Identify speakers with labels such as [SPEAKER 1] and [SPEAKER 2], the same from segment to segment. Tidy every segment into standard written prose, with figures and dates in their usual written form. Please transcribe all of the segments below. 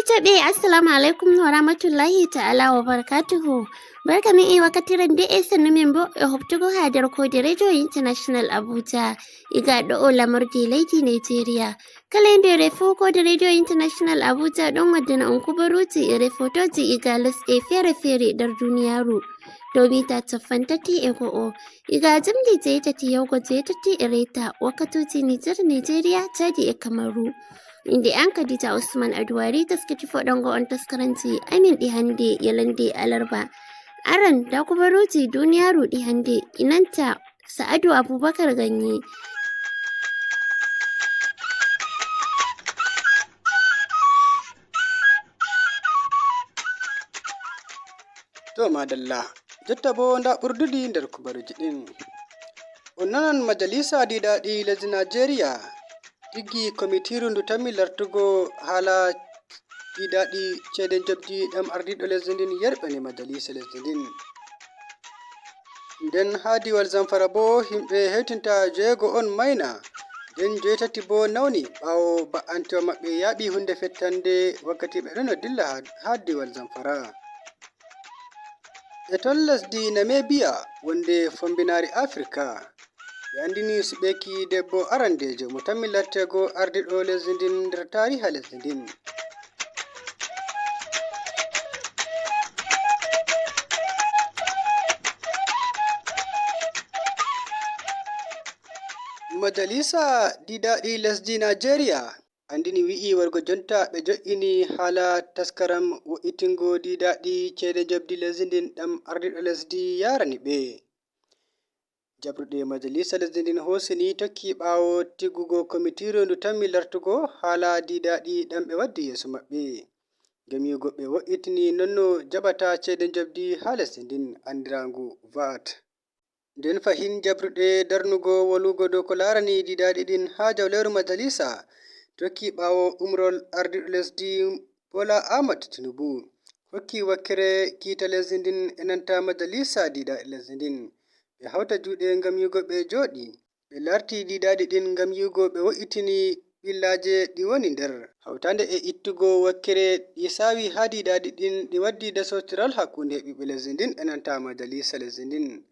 [SPEAKER 1] Heɗitoɓe, assalamu alaikum wa rahmatullahi ta'ala wa barakatuhu. Barka min e wakkatiren nde e sannu min bo e hoftugo ha nder kode Radio International Abuja. Iga ɗo o lamordi leydi Nigeria. Kala ndere fu kode Radio International Abuja ɗon waddana on kubaruji e refotoji iga lesɗe fere-fere nder duniyaru. Dow mita 31. Iga jamdi 8 yaugo 8:30 wakkatuji Nijar, Nigeria, Chadi e Kamaru. Inde an Khadija Usman Aduwari taskaci foɗongo on taskaranci amin ɗi hande yalande alarba. Aran da kubaruji duniyaru ɗi hande inanta Sa'adu Abubakar Ganye.
[SPEAKER 2] To madalla, jotta bo nda ɓurduɗi nder kubaruji ɗin. On nanan majalisa didaɗi lesdi Nigeria tiggi komitiru ndu tammi lartugo haala didaɗi ceede jobdi ɗam ardiɗo lesdi ndin yerɓani majalisa lesdi ndin. Nden ha diwal Zamfara bo himɓe hewtinta 6 on maina, nden 8 bo nawni ɓawo ba'antewa maɓɓe yaaɓi hunde fettande wakkati ɓe ɗon dilla ha diwal Zamfara. E ton lesdi Namibia wonde fombinaari Afrika, ɓe andini suɓeki debbo arandejo mo tammi lattego ardiɗo lesdi ndin nder tariha lesdi ndin. Majalisa didaɗi lesdi Nigeria andini wi'i wargo jonta ɓe jo'ini haala taskaram wo'itingo didaɗi ceede jobdi lesdi ndin ɗam ardiɗo lesdi yarani ɓe. Jabruɗe majalisa lesdi ndin hosini tokki ɓawo tiggugo komitiru ndu tammi lartugo haala didaɗi ɗam ɓe waddi yeeso maɓɓe. Ngam yi'ugo ɓe wo'itini nonno jaɓata ceede jobdi ha lesdi ndin andirangu VAT. Nden fahin jabruɗe darnugo wolugo dow ko larani didaɗi ɗin ha jawleru majalisa tokki ɓawo umrol ardiɗo lesdi Bola Ahmad Tinubu hokki wakkere kiita lesdi ndin e nanta majalisa didaɗi lesdi ndin. Ɓe hauta juuɗe ngam yi'ugo ɓe jooɗi, ɓe larti didaɗi ɗin ngam yi'ugo ɓe wo'itini ɓillaje ɗi woni nder. Hautande e ittugo wakkere ɗi sawi ha didaɗi ɗin ɗi waddi dasotiral hakkunde ɓiɓɓe lesdi ndin e nanta majalisa lesdi ndin.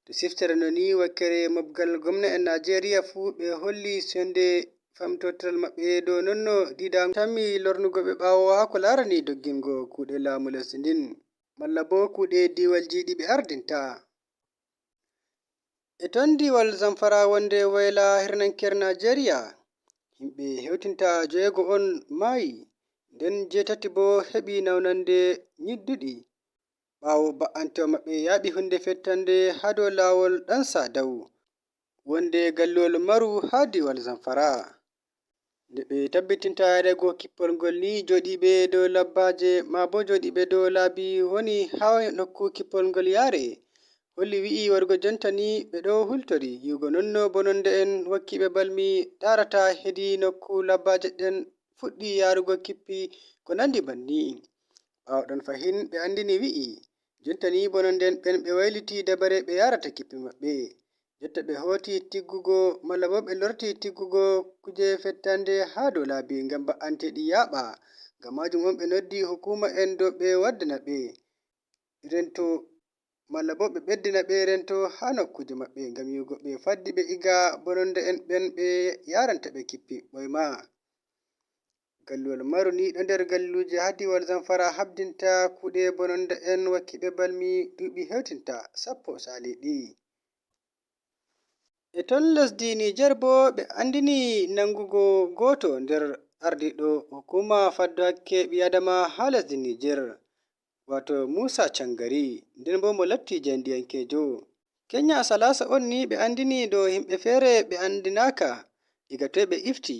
[SPEAKER 2] To siftere no ni wakkere mobgal gomna en Nigeria fuu ɓe holli sende famtotiral maɓɓe dow nonno dida tammi lornugo ɓe ɓawo ha ko larani doggingo kuuɗe laamu lesdi ndin malla bo kuuɗe diwalji ɗi ɓe ardinta. E ton diwal Zamfara wonde wayla hirnanker Nigeria himɓe hewtinta 6 on maayi nden 8 bo heɓi nawnande nyidduɗi ɓawo ba'antewa maɓɓe yaaɓi hunde fettande ha dow laawol ɗan Sadau wonde galluwol Maru ha diwal Zamfara. Nde ɓe tabbitinta yarego kippol ngol ni joɗiɓe dow labbaje ma bo joɗiɓe dow laabi woni ha nokku kippol ngol yaare. Holli wi'i wargo jonta ni ɓe ɗo hultori yi'ugo nonno bononde en wakkiɓe balmi tarata hedi nokku labbaje ɗen fuɗɗi yarugo kippi ko nandi banni. Ɓawo ɗon fahin ɓe andini wi'i jonta ni bononde en ɓen ɓe wayliti dabare ɓe yarata kippi maɓɓe. Jotta ɓe hoti tiggugo malla bo ɓe lorti tiggugo kuje fettande ha dow laabi ngam ba'anteɗi yaaɓa. Ngam majum on ɓe noddi hukuma en dow ɓe waddana ɓe rento malla bo ɓe ɓeddina ɓe rento ha nokkuje maɓɓe ngam yi'ugo ɓe faddi ɓe iga bononde en ɓen ɓe yaranta ɓe kippi ɓoyma. Galluwol Maru ni ɗo nder galluje ha diwal Zamfara habdinta kuuɗe bononde en wakkiɓe balmi duuɓi hewtinta 10 saliɗi. E ton lesdi Niger bo ɓe andini nangugo goto nder ardiɗo hukuma faddo hakke ɓi adama ha lesdi Niger wato Musa Cangari nden bo mo latti jandiyankejo. Kenya salasa on ni ɓe andini dow himɓe fere ɓe andinaka diga toy ɓe ifti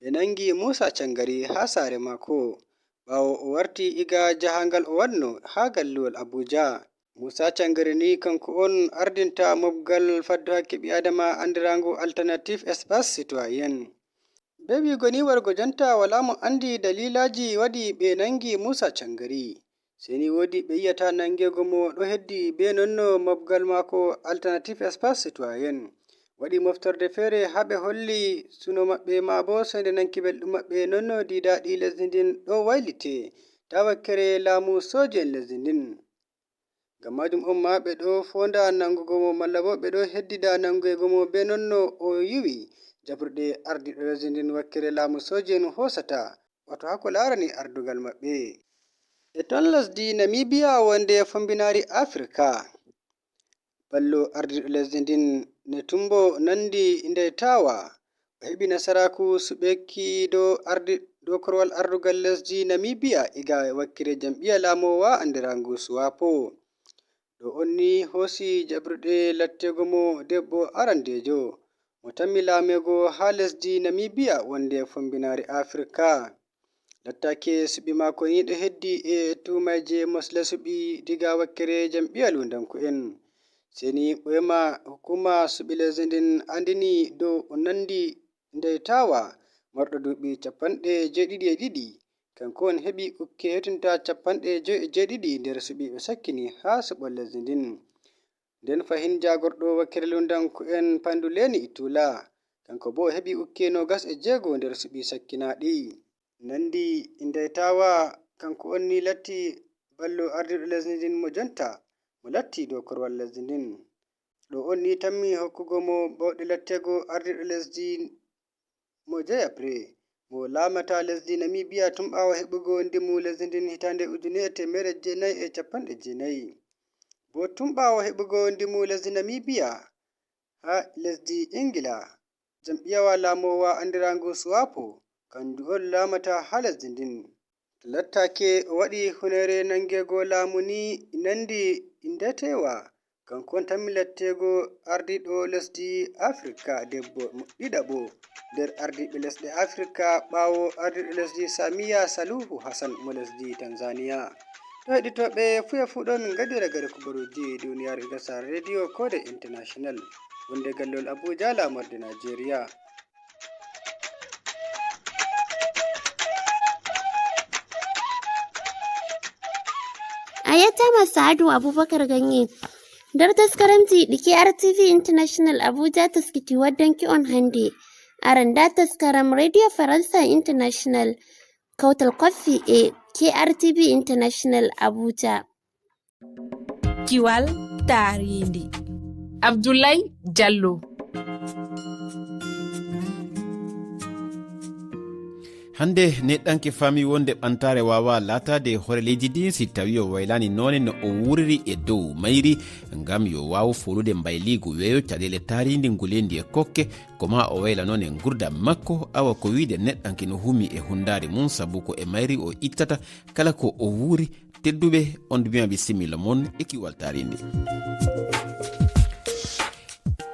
[SPEAKER 2] ɓe nangi Musa Cangari ha sare mako ɓawo o warti iga jahangal o wanno ha galluwol Abuja. Musa Cangari ni kanko on ardinta mobgal faddo hakke ɓi adama andirango Alternative Espace Citoyen. Be wigo ni wargo jonta wala mo andi dalilaji waɗi ɓe nangi Musa Cangari. Sai ni wodi ɓe yiyata nangego mo ɗo heddi be nonno mobgal mako Alternative Espace Citoyen. Waɗi moftorde feere haa ɓe holli suno maɓɓe ma bo soyde nanki belɗum maɓɓe nonno didaɗi lesdi ndin ɗo waylite ta wakkere laamu soji en lesdi ndin. Ngam majum on ma ɓe ɗo fonda nangugo mo malla bo ɓe ɗo heddida nangugo mo be nonno o yiwi jaɓruɗe ardiɗo lesdi ndin wakkere laamu soji en hosata wato haa ko larani ardugal maɓɓe. E ton lesdi Namibia wonde fombinaari Afrika. Ballo ardiɗo lesdi ndin Netumbo Nandi Ndaitawa o heɓi nasaraku suɓeki dow ardi dow korwal ardugal lesdi Namibia iga wakkere jam'iyya laamowa andirangu SWAPO. Ɗo on ni hosi jaɓruɗe lattego mo debbo arandejo mo tammi laamego ha lesdi Namibia wonde fombinaari Afrika. Lattake suɓi mako ni ɗo heddi e tumaije mosle suɓi diga wakkere jam'iyya lundanko'en. Seni ɓoyma hukuma suɓi lesdi ndin andini dow o Nandi Ndaitawa marɗo duuɓi 72, kanko on heɓi ukke hewtinta 57 nder suɓi ɓe sakkini ha suɓol lesdi ndin. Nden fahin jagorɗo wakkere lundanko'en Panduleni Itula kanko bo o heɓi ukke 26 nder suɓi sakkinaɗi. Nandi Ndaitawa kanko on ni latti ballo ardiɗo lesdi ndin mo jonta mo latti dow korwal lesdi ndin. Ɗo on ni tammi hokkugo mo bawɗe lattego ardiɗo lesdi mo jeyapre mo laamata lesdi Namibia tun ɓawo heɓugo ndimu lesdi ndin hitande 1990. Bo tun ɓawo heɓugo ndimu lesdi Namibia ha lesdi Ingila, jam'iyyawa laamowa andirangu SWAPO kanjum on laamata ha lesdi ndin. To lattake o waɗi hunere nangego laamu ni Nandi Ndaitawa kanko on tammi lattego ardiɗo lesdi Afrika debbo ɗiɗaɓo nder ardiɓe lesɗe Afrika ɓawo ardiɗo lesdi Samiya Suluhu Hassan mo lesdi Tanzania. To heɗitoɓe fuya fu ɗo min gadi ragare kubaruji duniyaru iga sare rediyo Kode International wonde gallol Abuja lamorde Nigeria.
[SPEAKER 1] Ayatama Sa'adu Abubakar Ganye. Nder taskaramji ɗi KRTV International Abuja taskiti waddanki on hande. Aranda taskaram Radio Faransa International Kautal Coffee e KRTV International Abuja.
[SPEAKER 3] Kiwal taarindi.
[SPEAKER 4] Abdoulaye Diallo.
[SPEAKER 5] Hande neɗɗanke faami wonde ɓantare wawa latade e hoore leydi ndi si tawi o waylani none no o wuriri e dow mayri ngam yo waw folude mbayligu weeyo caɗele taridi ngulendi e kokke koma o wayla noon e gurdam makko awa ko wiide neɗɗanke no humi e hundare mum saabu ko e mayri o ittata kala ko o wuuri. Tedduɓe on mbiyama bisimilla moon e kiwal taridi.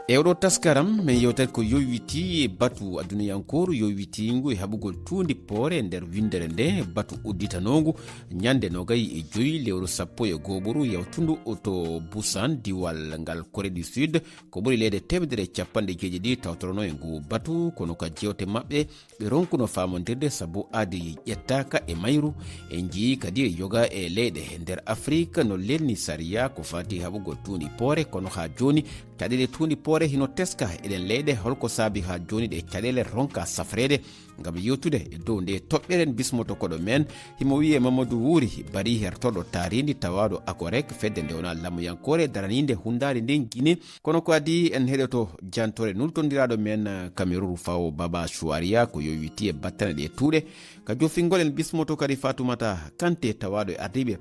[SPEAKER 5] E oɗo taskaram min yewtat ko yowiti e batu aduniyankoru yowitingu e haɓugol tundi poore e nder windere nde batu udditanogu ñande 25 lewru 11ɓuru yawtundu to Busan diwal ngal Corée du Sud ko ɓuri leyɗe 170 tawtorono e ngu batu kono ka jewte maɓɓe ɓe ronkuno famodirde saabu aadi ƴettaka e mayru. En jii kadi e yoga e leyɗe nder Afrique no lelni sariya ko fati haɓugol tundi poore kono ha joni caɗele tundi poore hino teska eɗen leyɗe holko saabi ha joni ɗe caɗele ronka safrede. Ngam yewtude e dow nde toɓɓeren bismoto koɗo men himo wiye Mamadou Wuri bari hertoɗo taridi tawaɗo Akorek fedde nde wona lamuyankore daranide hundari nden Guinée. Kono ko adi en heɗoto jantore nultodiraɗo men Cameroun Fawo Baba Chouaria ko yowiti e battane ɗe tuuɗe. Ka jofingol en bismoto kadi Fatoumata Kanté tawaɗo e ardiɓe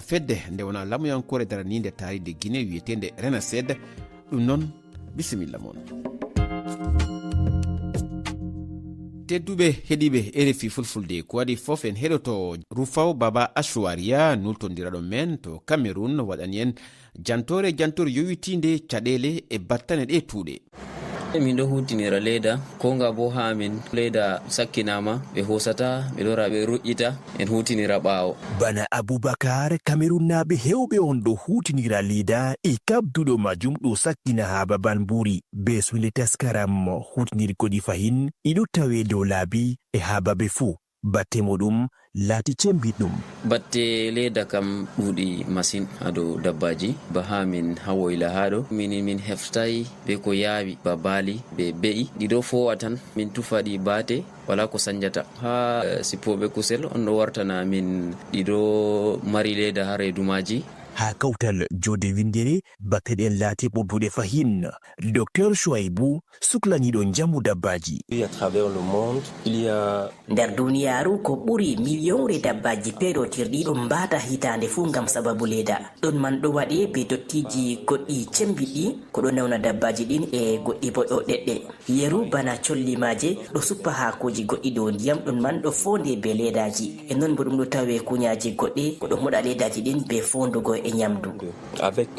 [SPEAKER 5] fedde nde wona lamuyankore daranide taridi Guinée wiyetede Renased. Ɗum noon bisimilla moon. Tedduɓe heeɗiɓe RFI Fulfulde ko waɗi fof en heɗoto Rufaw Baba Ashwaria nultodiraɗo men to Cameroun waɗani en jantore jantore yowitinde caɗele e battane ɗe tuuɗe.
[SPEAKER 6] Min ɗo hutinira leda ko nga bo ha min leda sakkinama ɓe hosata ɓe lora ɓe ruƴƴita en hutinira ɓaawo.
[SPEAKER 7] Bana Aboubacar Cameroun-naaɓe hewɓe on ɗo hutinira leda e kabduɗo majum ɗo sakkina ha babal mburi. Be sule taskaram hutinirgo ɗi fahin iɗo tawe dow laabi e ha babe fuu. Batte muɗum Laati cembiɗɗum.
[SPEAKER 6] Batte leda kam ɗuuɗi masin ha dow dabbaji, ba ha min ha woyla ha ɗo minin min heftay be ko yaawi ba baali be be'i ɗiɗo fowa tan min tufa ɗi baate wala ko sanjata. Ha sippoɓe kusel on ɗo wartana min ɗiɗo mari leda ha reedu maji.
[SPEAKER 7] Ha kawtal jode windere batte ɗen laati ɓurduɗe fahin. Docteur Choaibou, suklaniɗo jamu dabbaji.
[SPEAKER 3] Nder duniyaru ko ɓuri millionre dabbaji perotirɗi ɗum mbata hitande fuu ngam sababu leda. Ɗon man ɗo waɗe be dottiji goɗɗi cembiɗɗi ko ɗo nawna dabbaji ɗin e goɗɗi bo ɗo ɗeɗɗe. Yeru bana collimaje ɗo suppa hakoji goɗɗi dow ndiyam, ɗon man ɗo fonde be ledaji. E non bo ɗum ɗo tawe kuñaji goɗɗe ko ɗo moɗa ledaji ɗin be fondugo e ñamdu.
[SPEAKER 8] Avec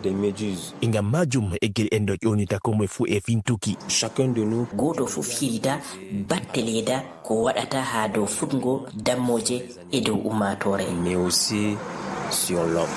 [SPEAKER 8] des méduses.
[SPEAKER 7] E ngam majum e gueɗe en ɗo ƴownita komoye fuu e fintuki.
[SPEAKER 8] Chacun de nous.
[SPEAKER 3] Goto fuu firita batte leda ko waɗata ha dow futgo dammoje e dow ummatore.
[SPEAKER 8] Mais aussi sur l'homme.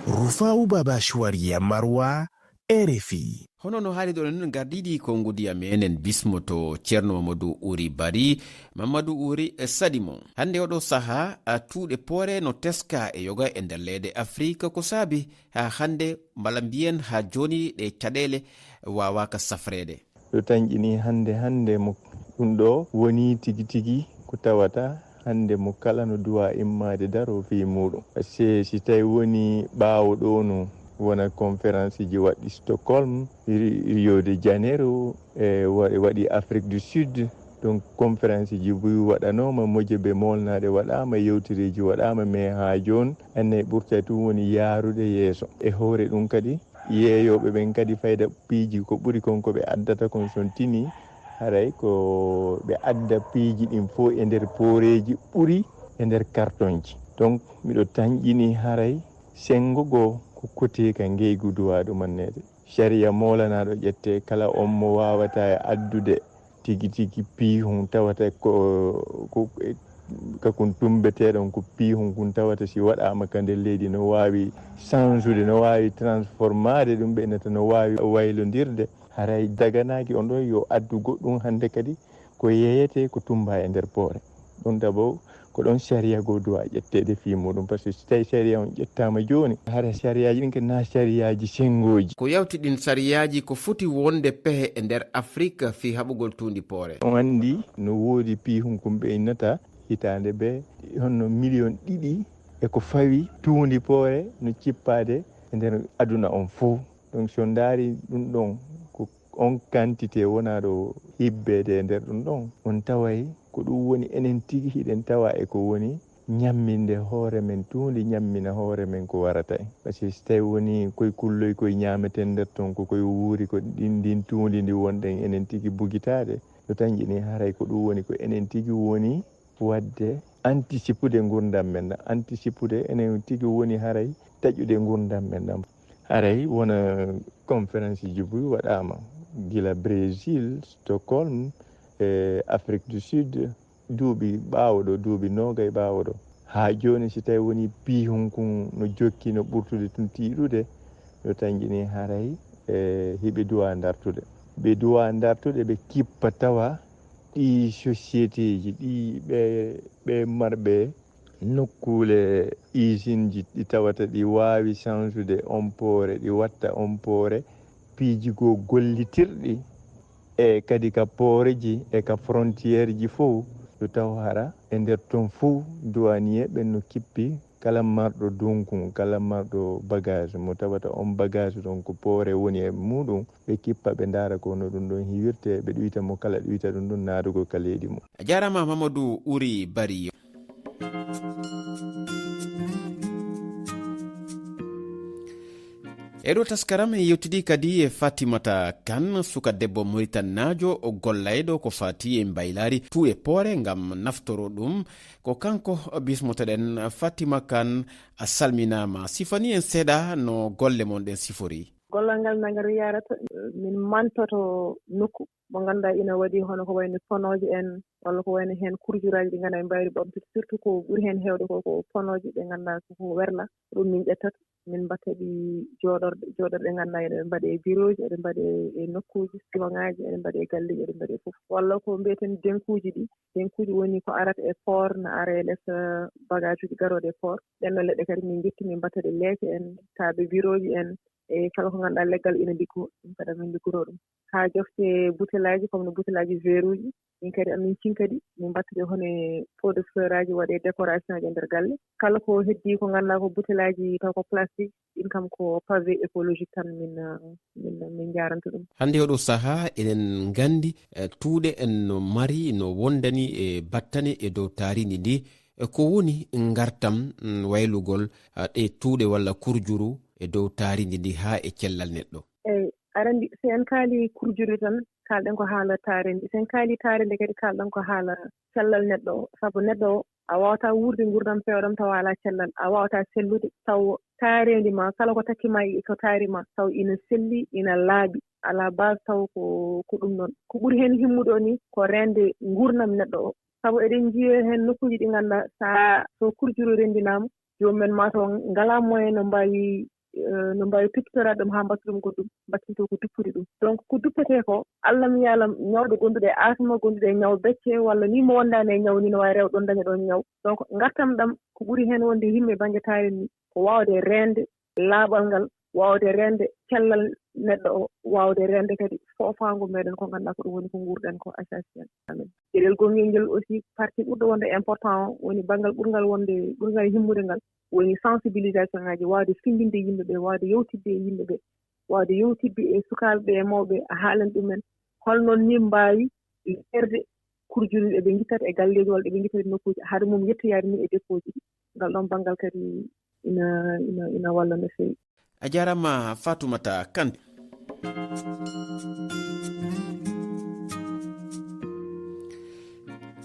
[SPEAKER 7] Rufawu Baba Chouaria Marwa, RFI.
[SPEAKER 5] Hono no haali ɗo non gardiɗi konngudi amen en bismoto Ceerno Mamadou Ouri Bari, Mamadou Ouri Sadimo. Hande oɗo saaha tuuɗe poore no teska e yoga e nder leyɗe Afrique, ko saabi ha hande mbala mbiyen ha joni ɗe caɗele wawaka safrede.
[SPEAKER 9] Ɗo tañƴini hande hande mo ɗum ɗo woni tigi tigi ko tawata hande mo kala no duwa immade daro fi muɗum. Par ce que si tawi woni ɓaawo ɗo no wona conférence ji waɗi Stockholm, Rio de Janeiro, e waɗi Afrique du Sud. Donc conférence ji boyi waɗanoma, mojobe molnaɗe waɗama, yewtereji waɗama, mais ha joni enne ɓurta tum woni yaarude yeeso. E hoore ɗum kadi yeeyoɓe ɓen kadi fayda piiji ko ɓuri kon ko ɓe addata kon son tini, haray ko ɓe adda piiji ɗin fo e nder pooreji ɓuri e nder carton ji. Donc miɗo tañƴini haray sengo goo ko côté ka ngeygu duwa ɗumannede. Sharia molanaɗo ƴette kala on mo wawata e addude tigi tigi piihum tawata ko kakun tumbeteɗon ko piihum kun tawata si waɗama ka nder leydi no wawi changeude, no wawi transformade ɗum ɓe innata, no wawi waylodirde. Haray daganaki on ɗon yo addu goɗɗum hande kadi ko yeyete ko tumba e nder poore. Ɗum d'abord ko ɗon sharia goo duwa ƴettede fi muɗum, par ce que so tawi sharia on ƴettama joni hara shariaji ɗin kadi na shariaji sengoji.
[SPEAKER 5] Ko yawti ɗin shariaji ko foti wonde pehe e nder Afrique fi haɓugol tundi poore.
[SPEAKER 9] On andi no woodi piihum kum ɓe innata hitande ɓe honno million ɗiɗi e ko fawi tuundi poore no cippade e nder aduna on fo. Donc so daari ɗum ɗon ko on quantité wona ɗo hibbede e nder ɗum ɗon, on taway ko ɗum woni enen tigi hiɗen tawa e ko woni ñamminde hoore men tuundi, ñammina hoore men ko warata en. Par ce que so tawi woni koye kulloy koye ñaameten nder toon, ko koye wuuri ko ɗin ndin tuundi ndi wonɗen enen tigi bugitaade, no tañƴini haray ko ɗum woni ko enen tigi woni wadde anticipude ngurdam men ɗam, anticipude enen tigi woni haray taƴude ngurdam men ɗam. Haray wona conférence ji buy waɗama gila Brésil, Stockholm, e Afrique du Sud, duuɓi ɓaawo ɗo, duuɓi nogay ɓaawo ɗo. Ha joni si tawi woni piihum kun no jokki no ɓurtude tun tiiɗude, no tañƴini haray e hiɓe duwa dartude. Ɓe duwa dartude, ɓe kippa tawa ɗi société ji ɗi ɓe marɓe nokkule usine ji ɗi tawata ɗi wawi changeude on poore, ɗi watta on poore piiji goo gollitirɗi e kadi ka pooreji e ka frontiére ji fof, yo taw hara e nder toon fof douanier ɓen no kippi kala marɗo donkun, kala marɗo bagage mo tawata on bagage ɗon ko poore woni e muɗum, ɓe kippa ɓe ndaara ko no ɗum ɗon hiwirte, ɓe ɗoyta mo kala ɗoyta ɗum ɗon naadugo ka leydi mum.
[SPEAKER 5] A jarama Mamadou Ouri Bari. Eɗo taskaram en yewtidi kadi e Fatimata Kane, suka debbo Mauritanajo gollayɗo ko fati e mbaylari tuuɗe poore ngam naftoro ɗum. Ko kanko bismotoɗen. Fatima Kane, a salminama, sifani en seeɗa no golle mon ɗen sifori.
[SPEAKER 10] Gollal ngal ngal yarata, min mantoto nokku mo ngannduɗaa ina waɗi hono ko wayno ponooje en, walla ko wayno heen kurjuraaji ɗi ngannduɗaa en mbaawi ɓamtude, surtout ko ɓuri heen heewde ko ko ponooje ɗe ngannduɗaa koko werla. Ɗum min ƴettata, min mbatta ɗi jooɗorɗe, jooɗorɗe ɗe ngannduɗaa eɗe mbaɗee e bureau ji, eɗe mbaɗee e nokkuuji salon ŋaaji, eɗe mbaɗee e galleeji, eɗe mbaɗee fof. Walla ko mbiyeten denkuuji ɗi, denkuuji woni ko arata e port, no ara e less bagage uji garooɗe e port. Ɗeen ɗoon leɗɗe kadi min ngitta, min mbatta ɗe leece en, taaɓe bureau ji en, e kala ko ngannduɗaa leggal ina liggoo, ɗum kadi amin liggoroo ɗum. Haa jofte butelaaji comme no butelaaji verre uji, ɗin kadi amin cinka ɗi, min mbatta ɗi hono e pot de fleur aji, waɗee décoration aji e ndeer galle. Kala ko heddii ko ngannduɗaa ko butelaaji taw ko plastique, ɗin kam ko pavé écologique tan min min min jaranta ɗum.
[SPEAKER 5] Hannde oɗo sahaa eɗen nganndi tuuɗe en no mari no wondani e battane e dow taarindi ndi. Ko woni ngartam waylugol ɗe tuuɗe walla kurjuru e dow taarindi ndi haa e cellal neɗɗo?
[SPEAKER 10] Eeyi, aɗa anndi so en kaali kurjuru tan kaalɗen ko haala taarindi, so en kaali taarindi kadi kaalɗen ko haala cellal neɗɗo o, sabu neɗɗo o a waawataa wuurde nguurndam peewɗam taw alaa cellal, a waawataa sellude taw taareendi ma, kala ko takki ma ko taari ma taw ina selli, ina laaɓi, alaa base taw ko ko ɗum ɗoon. Ko ɓuri heen himmude o ni ko reende nguurndam neɗɗo o, sabu eɗen njiya heen nokkuuji ɗi ngannduɗaa so so kurjuru renndinaama, jomumen mataw ngalaa moyen no mbaawi no mbaawi toppitoraade ɗum haa mbatta ɗum goɗɗum, mbattintoo ko duppude ɗum. Donc ko duppetee ko, Allah mi yaalam ñawɗo gonduɗo e asma, gonduɗo e ñaw becce, walla ni mo wondaani e ñaw ni no waawi rewde ɗoon daña ɗoon ñaw. Donc ngartam ɗam ko ɓuri heen wonde himmi e baŋnge taarindi ndi ko waawde reende laaɓal ngal, waawde reende cellal neɗɗo o, waawde reende kadi foofaango meeɗen ko ngannduɗaa ko ɗum woni ko nguurɗen ko essentiel amen. Geɗel gonngel ngel aussi, partie ɓurɗo wonde important o woni baŋngal ɓurngal wonde ɓurngal himmude ngal woni sensibilisation ŋaaji, waawde findinde yimɓe ɓee, waawde yewtidde e yimɓe ɓee, waawde yewtidde e sukaaɓe ɓee e mawɓe, haalan ɗumen holno ni mbaawi weerde kurjuri ɗe ɓe ngittata e galleeji walla ɗe ɓe ngittata e nokkuuji hade mum yettoyaade ni e dépôt ji ɗi. Ngal ɗoon baŋngal kadi ina ina ina walla no feewi.
[SPEAKER 5] A jarama Fatoumata Kane.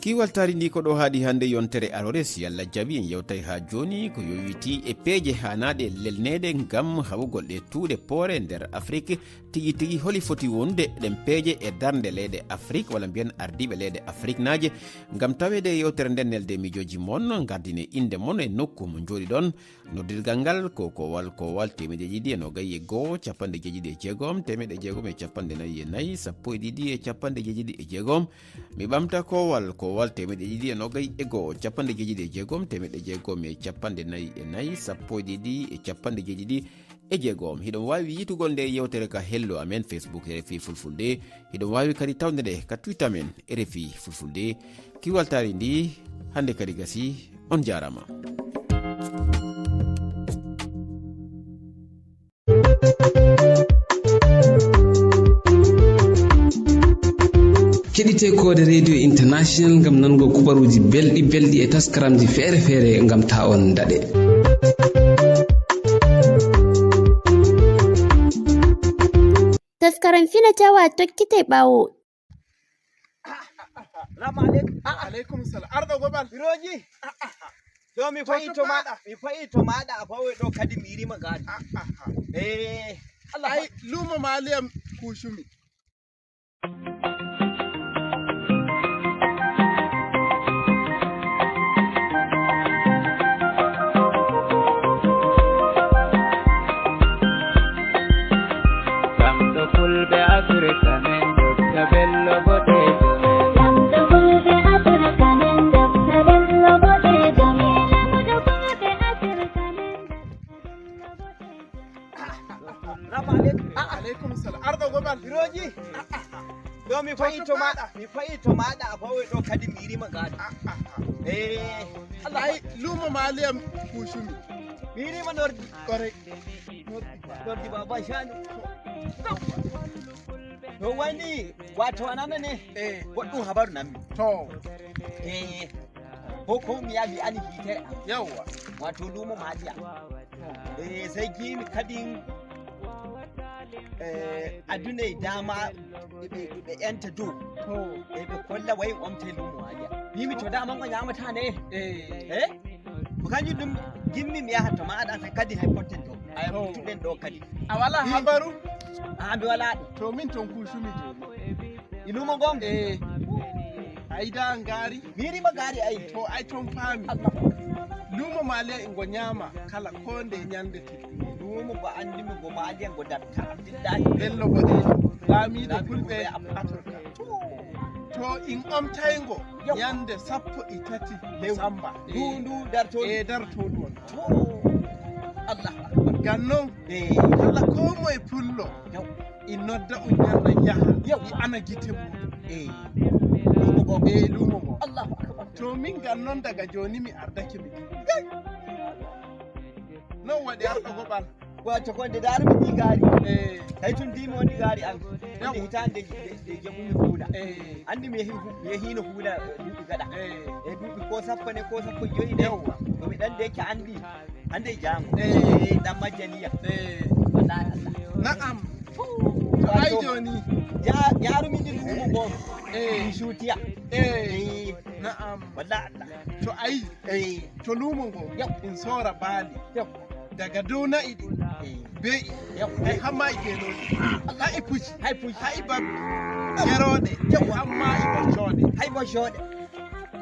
[SPEAKER 5] Kiwal taari ndi ko ɗo haaɗi hannde yontere arore, si Allah jaaɓi en yewtay ha joni ko yowiti e peeje hanaɗe lelnede ngam hawugol ɗe tuuɗe poore nder Afrique. Tigi tigi holi foti wonde ɗen peeje e darde leyɗe Afrique walla mbiyen ardiɓe leyɗe Afrique naje ngam tawede yewtere nden nelde miijoji moon, gardine inde moon e nokku mo jooɗi ɗon. Noddirgal ngal ko kowal kowal 221 76 644 12 76. Mi ɓamta kowal kowal 221 76 644 12 76. Hiɗon wawi yitugol nde yewtere ka hello amen Facebook RFI Fulfulde, hiɗon wawi kadi tawde nde ka Twitter men RFI Fulfulde. Kiwal taari ndi hande kadi gasi, on jarama.
[SPEAKER 11] Keɗite Koode Radio International gam nango kubaruji belɗi belɗi e taskaramji feere feere gam ta on daɗe.
[SPEAKER 1] Taskaram fina tawa tokkite ɓawo.
[SPEAKER 12] Salamu alaikum.
[SPEAKER 13] Alaikum salam. Arɗo gobal.
[SPEAKER 12] Biroji. To mi fa'i to maɗa, mi fa'i to maɗa a fawe ɗo kadi mi yirima gari. Eh,
[SPEAKER 13] Allah ai lumo maliyam kushumi.
[SPEAKER 14] Lamɗo fulɓe Afrika men dogga bello boɗejo men.
[SPEAKER 15] Lamɗo fulɓe Afrika men dogga bello boɗejo men. Lamɗo fulɓe Afrika men.
[SPEAKER 12] Salamu alaikum.
[SPEAKER 13] Alaikum salam. Arɗo gobal.
[SPEAKER 12] Biroji. To mi fa'i to maɗa, mi fa'i to maɗa a fawe ɗo kadi mi yirima gari. Eh,
[SPEAKER 13] Allah ai lumo maliyam kushumi.
[SPEAKER 12] Mi yirima nordi.
[SPEAKER 13] Kwarai.
[SPEAKER 12] Nordi baba shanu. To wani wato anana ne goɗɗum habaru nanmi.
[SPEAKER 13] To.
[SPEAKER 12] Eh, ko ko mi yaha mi ani hitere am.
[SPEAKER 13] Yawwa.
[SPEAKER 12] Wato lumo maliya. Eh, sai gimi kadin aduna dama ɓe ƴanta dow ɓe kolla wayi omte lumo maliya. Mimi to dama ngo ñamata ne. Eh? Ko kanjum ɗum gimmi mi yaha to maɗa kadi hay potten to ay muttuɗen ɗo kadi.
[SPEAKER 13] A wala habaru?
[SPEAKER 12] A mi wala ɗum.
[SPEAKER 13] To min ton kusumi joni.
[SPEAKER 12] I lumo gon?
[SPEAKER 13] Eh. Ayida ngaari.
[SPEAKER 12] Mi yirima gaari ayi.
[SPEAKER 13] To ay ton faami. Lumo maliya e ngo ñaama kala ko nde ñande teddude.
[SPEAKER 12] Lumo go andimi go maliya go datta Abdullahi
[SPEAKER 13] Bello Boɗejo, laamiɗo fulɓe Afrika. To in omtaygo ñande 13 décembre.
[SPEAKER 12] Ndu ndu dartoɗum.
[SPEAKER 13] E dartoɗum on.
[SPEAKER 12] To Allah akbar.
[SPEAKER 13] Ngam noon
[SPEAKER 12] e
[SPEAKER 13] kala ko moye pullo in nodda on ñanda yaha i ana gite muɗum.
[SPEAKER 12] E lumo go.
[SPEAKER 13] E lumo ngo.
[SPEAKER 12] Allahu akbar.
[SPEAKER 13] To min ngam noon daga joni mi ardake mi. Non waɗi arɗo goɓal.
[SPEAKER 12] Wato ko nde darumi ɗi gaari.
[SPEAKER 13] E
[SPEAKER 12] Hay tun ndimi on ɗi gaari an. Nde hitande nde jaɓumi huula.
[SPEAKER 13] e
[SPEAKER 12] Andi mi yehi mi yehino huula duuɓi gaɗa.
[SPEAKER 13] e
[SPEAKER 12] E duuɓi ko 10 ne ko 15 ne.
[SPEAKER 13] Yawwa.
[SPEAKER 12] To mi ɗan de yake andi hande e jango.
[SPEAKER 13] Eh.
[SPEAKER 12] E ɗan majjaniya.
[SPEAKER 13] e
[SPEAKER 12] Wallahi Allah.
[SPEAKER 13] na'am. To ay joni.
[SPEAKER 12] Yarumi ɗi lumo gon.
[SPEAKER 13] E
[SPEAKER 12] Mi sutiya.
[SPEAKER 13] e
[SPEAKER 12] Eh.
[SPEAKER 13] na'am.
[SPEAKER 12] Wallahi Allah.
[SPEAKER 13] To ayi
[SPEAKER 12] Eh.
[SPEAKER 13] to lumo ngo in sora baali daga dow na'i ɗi be'i hay hamma e geloɗe ha e pucci
[SPEAKER 12] Hay pucci.
[SPEAKER 13] ha e babbi geroɗe hamma e ɓoccoɗe
[SPEAKER 12] Hay boccoɗe.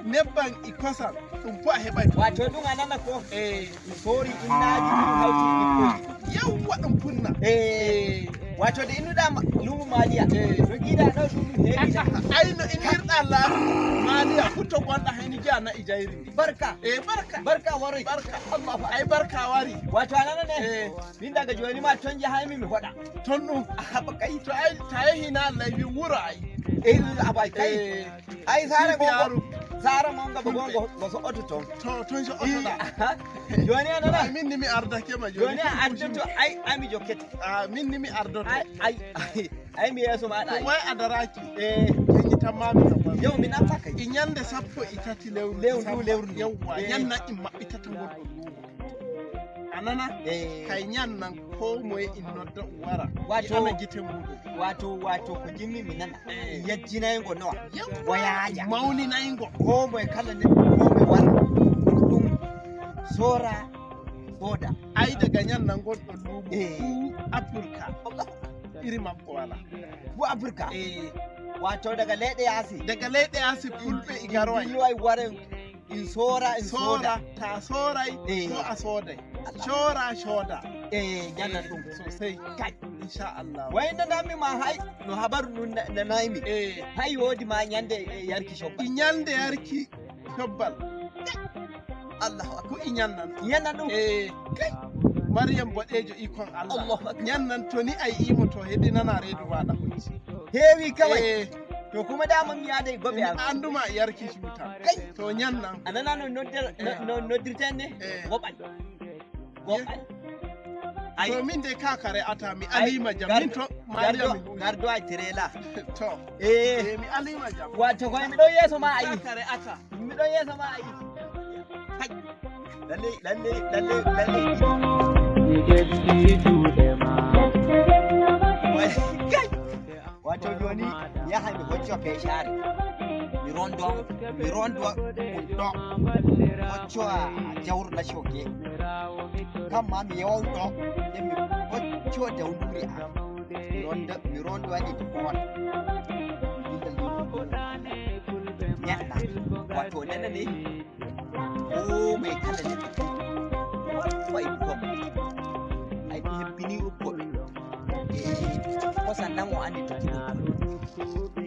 [SPEAKER 13] nebban e kosam ɗum fo a heɓay to.
[SPEAKER 12] Wato ɗum a nana ko.
[SPEAKER 13] E
[SPEAKER 12] Mi sori innaji ɗum hawti ɓikkoji.
[SPEAKER 13] yawwa ɗum punna.
[SPEAKER 12] Eh. Wato de innuɗa lumo maliya.
[SPEAKER 13] Eh.
[SPEAKER 12] No giɗa ɗo ɗum heewi.
[SPEAKER 13] Ay no innirɗa laamu maliya fu to gonɗa hayni jiya na'i jayri ndi.
[SPEAKER 12] Barka.
[SPEAKER 13] E barka.
[SPEAKER 12] Barka waroy.
[SPEAKER 13] Barka.
[SPEAKER 12] Allahu
[SPEAKER 13] Ay barka wari.
[SPEAKER 12] Wato a nana ne.
[SPEAKER 13] E
[SPEAKER 12] Min daga joni ma ton jahaymi mi hoɗa.
[SPEAKER 13] ton ɗum.
[SPEAKER 12] Haba kai.
[SPEAKER 13] To ay ta yehi na Allah wi wuro ay.
[SPEAKER 12] Eh aba kai.
[SPEAKER 13] E
[SPEAKER 12] Ai sare
[SPEAKER 13] Sifiyaru.
[SPEAKER 12] gongo. Sare gonga ba gongo go so oto ton.
[SPEAKER 13] To ton so otoɗa.
[SPEAKER 12] Joni a nana.
[SPEAKER 13] Ay, min ni mi ardake ma joni.
[SPEAKER 12] Joni a ardoto ai ai mi jokkete.
[SPEAKER 13] Ah, min ni mi ardoto.
[SPEAKER 12] Ai ai ai mi yeeso maɗa
[SPEAKER 13] To
[SPEAKER 12] ai.
[SPEAKER 13] way a daraki.
[SPEAKER 12] Eh
[SPEAKER 13] Keñitanmami no gonɗa.
[SPEAKER 12] yau mi nan kai.
[SPEAKER 13] E ñande 13 lewru
[SPEAKER 12] Lewru
[SPEAKER 13] Décembre.
[SPEAKER 12] lewru ndu.
[SPEAKER 13] Yawwa
[SPEAKER 12] Eh.
[SPEAKER 13] ñannan in maɓɓitata ngol ɗon luumo. A nana?
[SPEAKER 12] Eh
[SPEAKER 13] Kay ñannan ko moye in nodda o wara.
[SPEAKER 12] Wato-
[SPEAKER 13] I ana gite muɗum.
[SPEAKER 12] wato ko jimmi mi nana.
[SPEAKER 13] Eh.
[SPEAKER 12] Yajjinaygo nowa.
[SPEAKER 13] Yawwa.
[SPEAKER 12] Wayaja.
[SPEAKER 13] Mawninaygo.
[SPEAKER 12] Ko moye kala neɗɗo ko moye wara. Ɗum sora soda.
[SPEAKER 13] Ay daga ñannan gonɗon luumo
[SPEAKER 12] Eh.
[SPEAKER 13] fuu Afrika iri makko wala.
[SPEAKER 12] Fu Afrika.
[SPEAKER 13] Eh.
[SPEAKER 12] Wato daga leyɗe yaasi.
[SPEAKER 13] Daga leyɗe yaasi fulɓe e garway.
[SPEAKER 12] Dilluway waren in sora in soda.
[SPEAKER 13] Sora ta soray
[SPEAKER 12] Eh.
[SPEAKER 13] ko a sooday. Cora cooda.
[SPEAKER 12] Eh ñannan ɗum.
[SPEAKER 13] Sosai.
[SPEAKER 12] Kai.
[SPEAKER 13] Insha Allah.
[SPEAKER 12] Wayno nami ma hay no habaru ɗum nanaymi.
[SPEAKER 13] Eh.
[SPEAKER 12] Hay woodi ma ñande e yarki cobbal.
[SPEAKER 13] I ñande yarki cobbal.
[SPEAKER 12] Allahu akbar.
[SPEAKER 13] Ko i ñannan.
[SPEAKER 12] Ñannan ɗum.
[SPEAKER 13] Eh. Maryam Boɗejo ikon Allah.
[SPEAKER 12] Allahu akbar.
[SPEAKER 13] Ñannan to ni a yi'imo to heɗi nana reedu maɗa hocci.
[SPEAKER 12] Heewi kawai.
[SPEAKER 13] Eh.
[SPEAKER 12] To kuma dama mi yaada e goɓe
[SPEAKER 13] Mi
[SPEAKER 12] am.
[SPEAKER 13] anduma yarki cuuta.
[SPEAKER 12] Kai.
[SPEAKER 13] To ñannan.
[SPEAKER 12] A nana no noddir no noddirten ne?
[SPEAKER 13] Eh.
[SPEAKER 12] Goɓal. Goɓal. Ai.
[SPEAKER 13] To min dai ka re'ata mi
[SPEAKER 12] Ai,
[SPEAKER 13] alima jam. Min to Mariam mi huwi.
[SPEAKER 12] Gardo a tirela.
[SPEAKER 13] To.
[SPEAKER 12] Eh.
[SPEAKER 13] Eh, mi alima jam.
[SPEAKER 12] Wato koye miɗon yeeso ma ayi.
[SPEAKER 13] Ka re'ata.
[SPEAKER 12] Miɗon yeeso ma ayi. Kai. Lalle lalle lalle lalle.
[SPEAKER 14] Mi ƴetti juuɗe ma
[SPEAKER 12] Kai. Wato joni mi yaha mi hocca feshare. Mi rondo mi rondo ɗum ɗo. Hoccowa jawru shoke. Kam ma mi yawan ɗo. Nden mi hoccowa dawduri am. Mi rondo mi rondo waɗi to on. Mi dinga ñaɗɗa. Wato nana ne ko mai kala neɗɗo. Wato ai gom. Ai mi hebbini ukkoɓe. Eh, kosan nan o andi to kiɗum.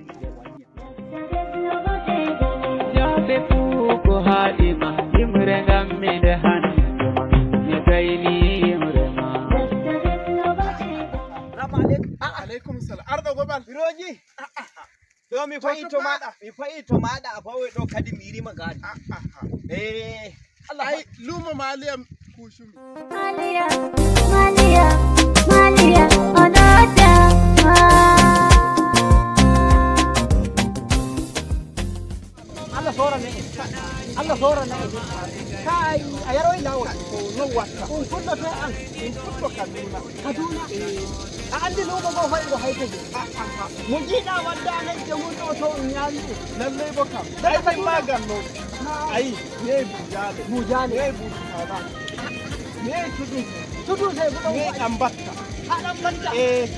[SPEAKER 14] Jaɓe fuu ko haaɗi ma yimre ngam miɗe hande ma mi gayni yimre ma.
[SPEAKER 12] Salamu alaikum. A'a,
[SPEAKER 13] Alaikum salam. Arɗo goɓal.
[SPEAKER 12] Hiroji. Ɗo mi fa'i to maɗa, mi fa'i to maɗa a fawe ɗo kadi mi yirima gaari. Eh, Allah
[SPEAKER 13] Ay lumo maliyam kushumi.
[SPEAKER 15] Malia, Malia, Malia, onoda.
[SPEAKER 12] Allah sora ne.
[SPEAKER 16] Allah sorana e kai a yaroy lawol
[SPEAKER 13] to non watta
[SPEAKER 16] on fulloto an
[SPEAKER 13] en fullo Kaduna.
[SPEAKER 16] Kaduna a andi luumo ngo fayi ngo haytaji mo jiiɗa wadda nagge mum ɗo to on ñaami ɗum.
[SPEAKER 13] Lallai bo kam
[SPEAKER 16] Daga
[SPEAKER 13] ai min
[SPEAKER 16] Kaduna.
[SPEAKER 13] ma ganno ayi ne bujale
[SPEAKER 16] Bujale.
[SPEAKER 13] Ne bujala ne tudu.
[SPEAKER 16] Tudu sai bo ɗon
[SPEAKER 13] Ne ɗan batta.
[SPEAKER 16] Ha ɗan batta.
[SPEAKER 13] Eh,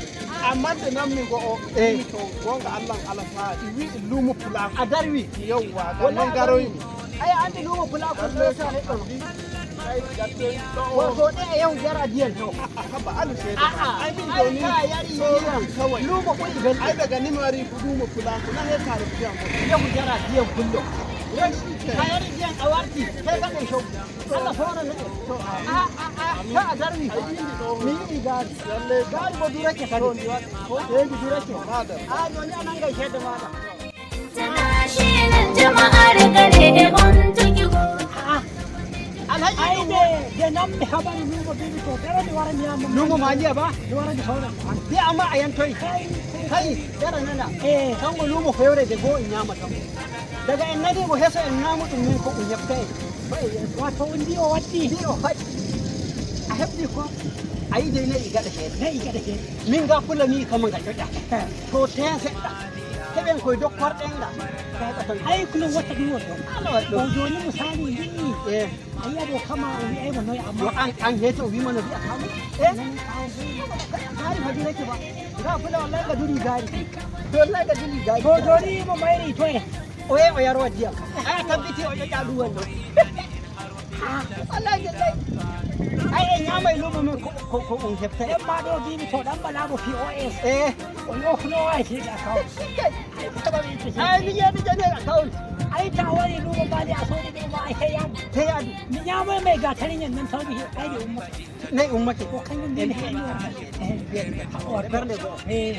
[SPEAKER 13] amma da nan mi go o
[SPEAKER 16] Eh.
[SPEAKER 13] to gonga Allah Allah fa i wi lumo pulaku.
[SPEAKER 16] A darwi.
[SPEAKER 13] Yawwa ga
[SPEAKER 16] Wallahi
[SPEAKER 13] non
[SPEAKER 16] a
[SPEAKER 13] garoymi.
[SPEAKER 16] Ay a andi luumo pulaku ɗo sa neɗɗo
[SPEAKER 13] Ai gattoy ɗo.
[SPEAKER 16] Wato ɗe e yahu jara diyan to.
[SPEAKER 13] Haba alu sai
[SPEAKER 16] A'a,
[SPEAKER 13] ai min
[SPEAKER 16] ai
[SPEAKER 13] joni
[SPEAKER 16] ka yari
[SPEAKER 13] soro
[SPEAKER 16] ndiyam.
[SPEAKER 13] kawai.
[SPEAKER 16] Luumo ɓuri belɗum.
[SPEAKER 13] Ai daga ni mi wari lumo pulaku na he tare biyan ko.
[SPEAKER 16] Yahu jara diyan kullo. A yari diyan a warti sai kaɗen shoggu. Allah sora neɗɗo. A a a ka a darwi. Mi yiɗi gaari. Gaari bo durake kadi. Eh, ndi durake. A joni a nangai ceede maɗa.
[SPEAKER 15] International jama'ar gare on tuki.
[SPEAKER 16] Alhaji
[SPEAKER 17] Ai ne de nammi habaru lumo bibi to dara mi wara mi yamma.
[SPEAKER 16] Lumo maliya ba?
[SPEAKER 17] Mi wara mi sooda.
[SPEAKER 16] Bi amma a yantoyi. Kai dara nana. Kango lumo fewre de goo en ñaama kam. Daga en nani mo heso en ñaamu ɗum min ko ɗum heɓta en.
[SPEAKER 17] Wato on ndi o waddi.
[SPEAKER 16] Ndi o faɗi. A heɓni ko a yi dai na'i gaɗa ceede.
[SPEAKER 17] Na'i gaɗa ceede.
[SPEAKER 16] Min ga kula ni kama ga ƴoƴa. To ten seɗɗa. Heɓen koye dokkorɗen ga. Ka heɓa tan.
[SPEAKER 17] Ai kullum wata ɗum won ɗon.
[SPEAKER 16] Allah waɗi
[SPEAKER 17] To
[SPEAKER 16] ɗum.
[SPEAKER 17] joni misali mbi'i
[SPEAKER 16] Eh.
[SPEAKER 17] a yiya ɗo kama o wi'aymo noyi amma.
[SPEAKER 16] Yo an an heto o wima no wi'a kama. Eh. Gaari fa durake ba. Ga kula wallahi ga duri gaari. Wallahi ga duri gaari.
[SPEAKER 17] To joni mo mayri to e.
[SPEAKER 16] O yehi o yarwa ndiyam. Ay a tabbiti o ƴoƴa ɗum ɗon. Wallahi billahi. Ay en ñaamay luumo men ko ko on heɓta en.
[SPEAKER 17] Ɗen ma ɗo mbimi to ɗan ɓalamo POS.
[SPEAKER 16] Eh.
[SPEAKER 17] O yofno ay ceede account.
[SPEAKER 16] Ay mi jeeɗi joni account.
[SPEAKER 17] Ai ta wari lumo mali a soodi ɗum ma ai sai yaadu.
[SPEAKER 16] Sai yaadu.
[SPEAKER 17] Mi ñaamoy mai gatarin yan nan tawmi ayde ummake.
[SPEAKER 16] Nayi ummake.
[SPEAKER 17] Ko kañum mbimi hanni warata.
[SPEAKER 16] Ɓernde go'o.
[SPEAKER 17] Eh.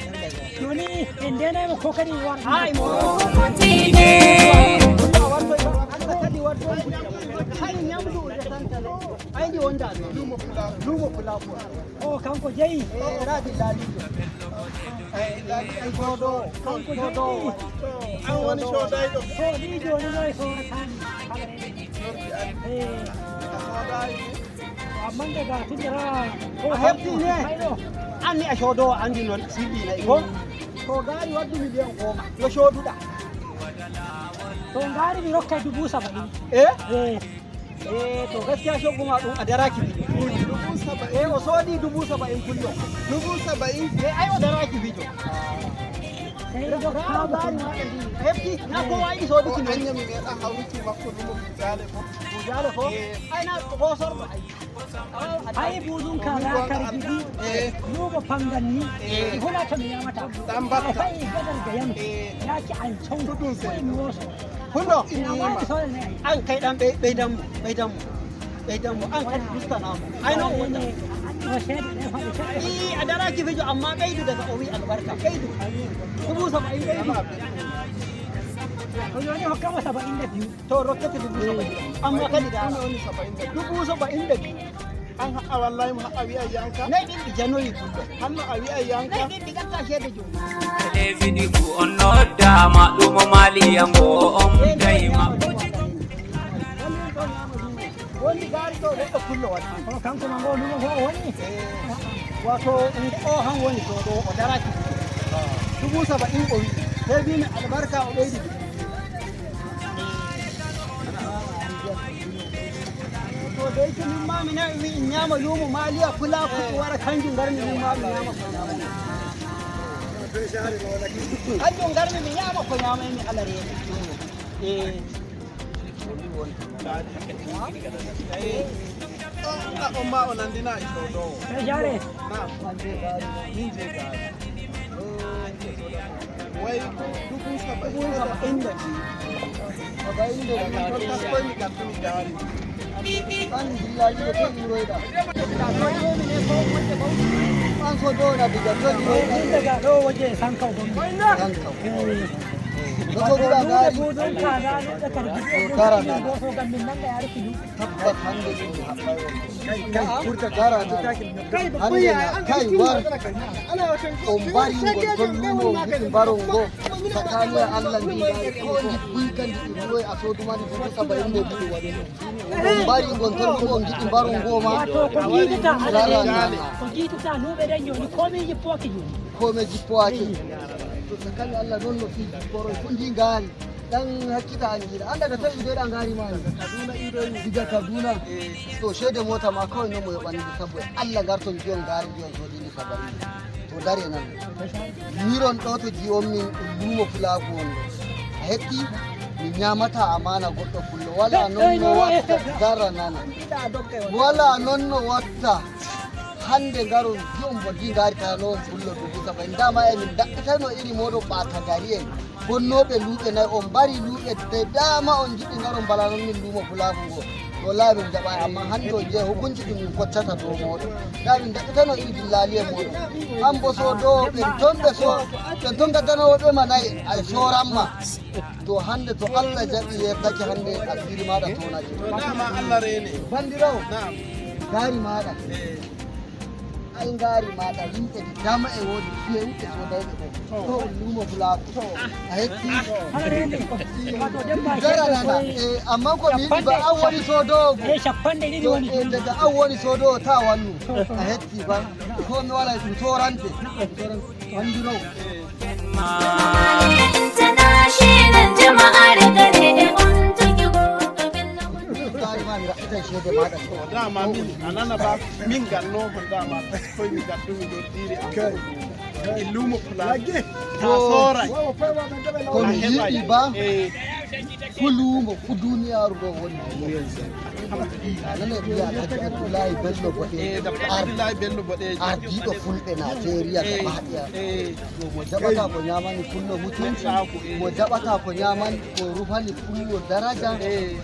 [SPEAKER 17] Joni en ndenaymo ko kadi warata.
[SPEAKER 16] Ay mo. Hay ñamdu resantale. Ay ndi wonda ɗo.
[SPEAKER 13] Lumo pulaku.
[SPEAKER 16] Lumo pulaku.
[SPEAKER 17] O kanko jeyi.
[SPEAKER 16] Eh, rabi laalijo.
[SPEAKER 13] Ai lali ai
[SPEAKER 16] Sodo.
[SPEAKER 17] Kanko
[SPEAKER 16] Sodo.
[SPEAKER 17] jeyi.
[SPEAKER 13] An woni sodayɗo.
[SPEAKER 17] To ni joni noye soratani. Eh.
[SPEAKER 13] A sodayi.
[SPEAKER 17] Amma daga tindira
[SPEAKER 16] A heɓti ne. Anni a sodowo andi noon siɗi nayi ko. To gaari waddu million 10 no soduɗa.
[SPEAKER 17] To ngaari mi rokkay 70,000.
[SPEAKER 16] Eh?
[SPEAKER 17] Eh.
[SPEAKER 16] Eh, to gaskiya shoggu ma ɗum a daraki fijo.
[SPEAKER 13] 70,000.
[SPEAKER 16] Eh, o soodi 70,000 kullo.
[SPEAKER 13] 70,000.
[SPEAKER 16] Eh, ay o daraki fijo.
[SPEAKER 17] Sai
[SPEAKER 16] Rawo gaari maɗa ndi. A heɓti na kowa yiɗi sooduki noon.
[SPEAKER 13] Anya mi meeɗa hawruki makko lumo bujale bo.
[SPEAKER 16] Bujale ko? Ay na kosorɗo ay.
[SPEAKER 17] Ai buzun ka na kargidi lumo panganni hula to mi ñamata.
[SPEAKER 13] Ɗan batta.
[SPEAKER 17] A fayi gadar ga yam yaki an cow koye mi woso.
[SPEAKER 16] Hullo.
[SPEAKER 17] Ina wawi soda ne ai.
[SPEAKER 16] An kai ɗan ɓeydanmo ɓeydanmo ɓeydanmo an kadi ustanamo. Ay noon wonta.
[SPEAKER 17] O ceede ɗe faɗi ceede.
[SPEAKER 16] Ii a daraki fijo amma ɓeydu daga o wi albarka ɓeydu. 70,000 ɓeydu.
[SPEAKER 17] To joni hokkama 72.
[SPEAKER 16] To rokkete 70,000. Amma kadi dara.
[SPEAKER 13] Woni 72.
[SPEAKER 16] 72.
[SPEAKER 13] An ha'a wallahi mo ha'a wi'a yanka.
[SPEAKER 16] Nayi ɗin ɗi janoyi kullo.
[SPEAKER 13] Hanno a wi'a yanka.
[SPEAKER 16] Nayi ɗin ɗi gatta ceede joni.
[SPEAKER 14] Televidi fu on noddama lumo maliyango on dayma.
[SPEAKER 16] Wondi gaari ɗo neɗɗo kullo waɗi.
[SPEAKER 17] O kanko ma ngo lumo ngo o woni.
[SPEAKER 16] Wato o han woni to ɗo o daraki fijo. 70,000 o wi. Sai mbimi albarka o ɓeydi. To da yake min ma mi nawi wi in ñaama luumo maliya pulaku ko wara kanjum ngarmi min ma mi ñaama ko ñaama. Kanjum ngarmi mi ñaama ko ñaamaymi ala reedu. Eh.
[SPEAKER 13] Na on ma o nandina e sodowo.
[SPEAKER 17] E jare.
[SPEAKER 13] Na min je gaari. Wai 70,000.
[SPEAKER 16] 72.
[SPEAKER 13] 72. Kaskoymi gattumi gaari.
[SPEAKER 12] An dillaji to ƴiroyɗa. An so downa diga to ƴiroyɗa.
[SPEAKER 17] Min daga ɗo waje sankaw gonmi.
[SPEAKER 12] Sankaw.
[SPEAKER 17] Eh.
[SPEAKER 12] No soduɗa gaari
[SPEAKER 17] Budun kaza luɓe kargidi
[SPEAKER 12] Dara nana.
[SPEAKER 17] Goto gam min nanga yaruki lu.
[SPEAKER 12] Tabbas hande ɗo mi haɓɓay on. Kai dara nana. Hande na kai war on mbari ngol ton lumo giɗi mbaron ngo tsakani Allah ndi gaari ko ndi buyka ndi ɗi a sodumani 72,000 waɗi. On mbari ngol ton lumo on giɗi mbaron ngo ma.
[SPEAKER 17] Wato ko jiitata
[SPEAKER 12] Dara nana.
[SPEAKER 17] ko jiitata luɓe ɗen joni komi jippoki joni.
[SPEAKER 12] Kome jippoake to tsakani Allah non no fi jipporo fu ndi ngaari dan hakkita an gida an daga tan idoyɗa ngaari ma diga Kaduna. To shede mota ma kawai no mo yoɓani sabo Allah garton jiyon ngaari jiyon sodini saba'in to dare nan miron ɗo to ji on min ɗum lumo fulaaku on ɗo a hetti mi ñamata amana goɗɗo pullo wala non no watta dara nana wala non no watta hande ngaron jion bo ndi ngaari tano on pullo 70,000 dama emin daɓɓitano iri moɗon ɓata gari en gonnoɓe luuɓe nayi on mbari luuɓe de dama on jiɗi ngaron mbala noon min luumo fulaaku ngo wallahi min jaɓay amma hande o jeeya hukunci ɗum min koccata dow moɗon da min daɓɓitano iri dillali e moɗon an bo sodowo ɓen ton ɓe so ɓen ton gaddanowo ma nayi ay soranma to hande to Allah jaɓi yerdake hande asiri maɗa tonake.
[SPEAKER 13] Dama Allah rene.
[SPEAKER 12] Bandirawo gaari maɗa ay ngaari maɗa yimɓe de dama e woodi fewɓe sodayɓe ɓe to on luumo fulaaku a hetti daranana e amma ko mi yiɗi ba an woni sodowo bo
[SPEAKER 17] 20 woni
[SPEAKER 12] e daga an woni sodowo ta wannu a hetti ba ko mi wala ɗum torante bandirawo.
[SPEAKER 15] International jama'ar gare on tuki
[SPEAKER 12] Gaari ma mi raɓɓitan ceede maɗa.
[SPEAKER 13] To dama min a nana ba min gannomo dama koye mi gaddumi ɗo ɗiri e lumo pulaar ta soray.
[SPEAKER 12] Ko mi yiɗi ba fu luumo fu duniyaru ɗo woni nane ɓiya Alhaji Abdoulaye Bello Boɗejo
[SPEAKER 13] Abdoulaye Bello Boɗejo
[SPEAKER 12] ardiɗo fulɓe Nigeria gaba ɗaya to mo jaɓata ko ñamani pullo mutunci mo jaɓata ko ñamani ko rufani pullo daraja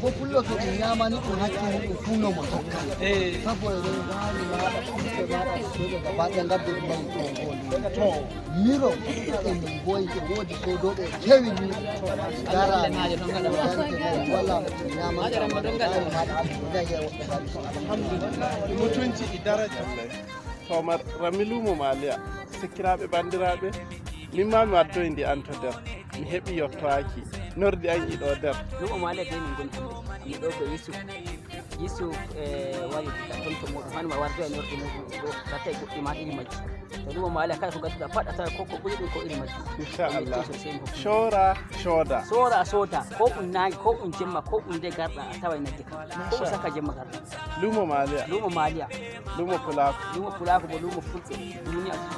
[SPEAKER 12] ko pullo to ɗum ñamani ɗum hakki muɗum fu no mo tokka sabo eɗen gaari maɗa fulɓe maɗa soɓe gaba ɗaya gaddo ɗum mbaɗi ɗo ngol miro e min boyi e woodi sodoɓe kewi ni dara wala
[SPEAKER 13] Alhamdulillah mutunci e daraja to rami lumo maliya sikkiraɓe bandiraɓe min ma mi waddoy ndi an to nder mi heeɓi yettoaki nordi an iɗo nder.
[SPEAKER 18] Lumo maliya de min goni hande mi ɗo ko Yusuf Yusuf e wari diga toon to muɗum hanuma wardo e nordi muɗum ɗo gatta e goɗɗi ma iri majji to lumo maliya kala ko gadduɗa pat a tawa ko ko ɓuri ɗum ko iri majji.
[SPEAKER 13] Inchallah sora sooda
[SPEAKER 18] sora a sooda ko ɗum nangue ko ɗum jemma ko ɗum nde garɗa a tawa nagge kam ko ɗum saka jemma garɗa.
[SPEAKER 13] Lumo maliya
[SPEAKER 18] lumo maliya
[SPEAKER 13] lumo pulako
[SPEAKER 18] lumo pulako bo lumo fulɓe duniya fu.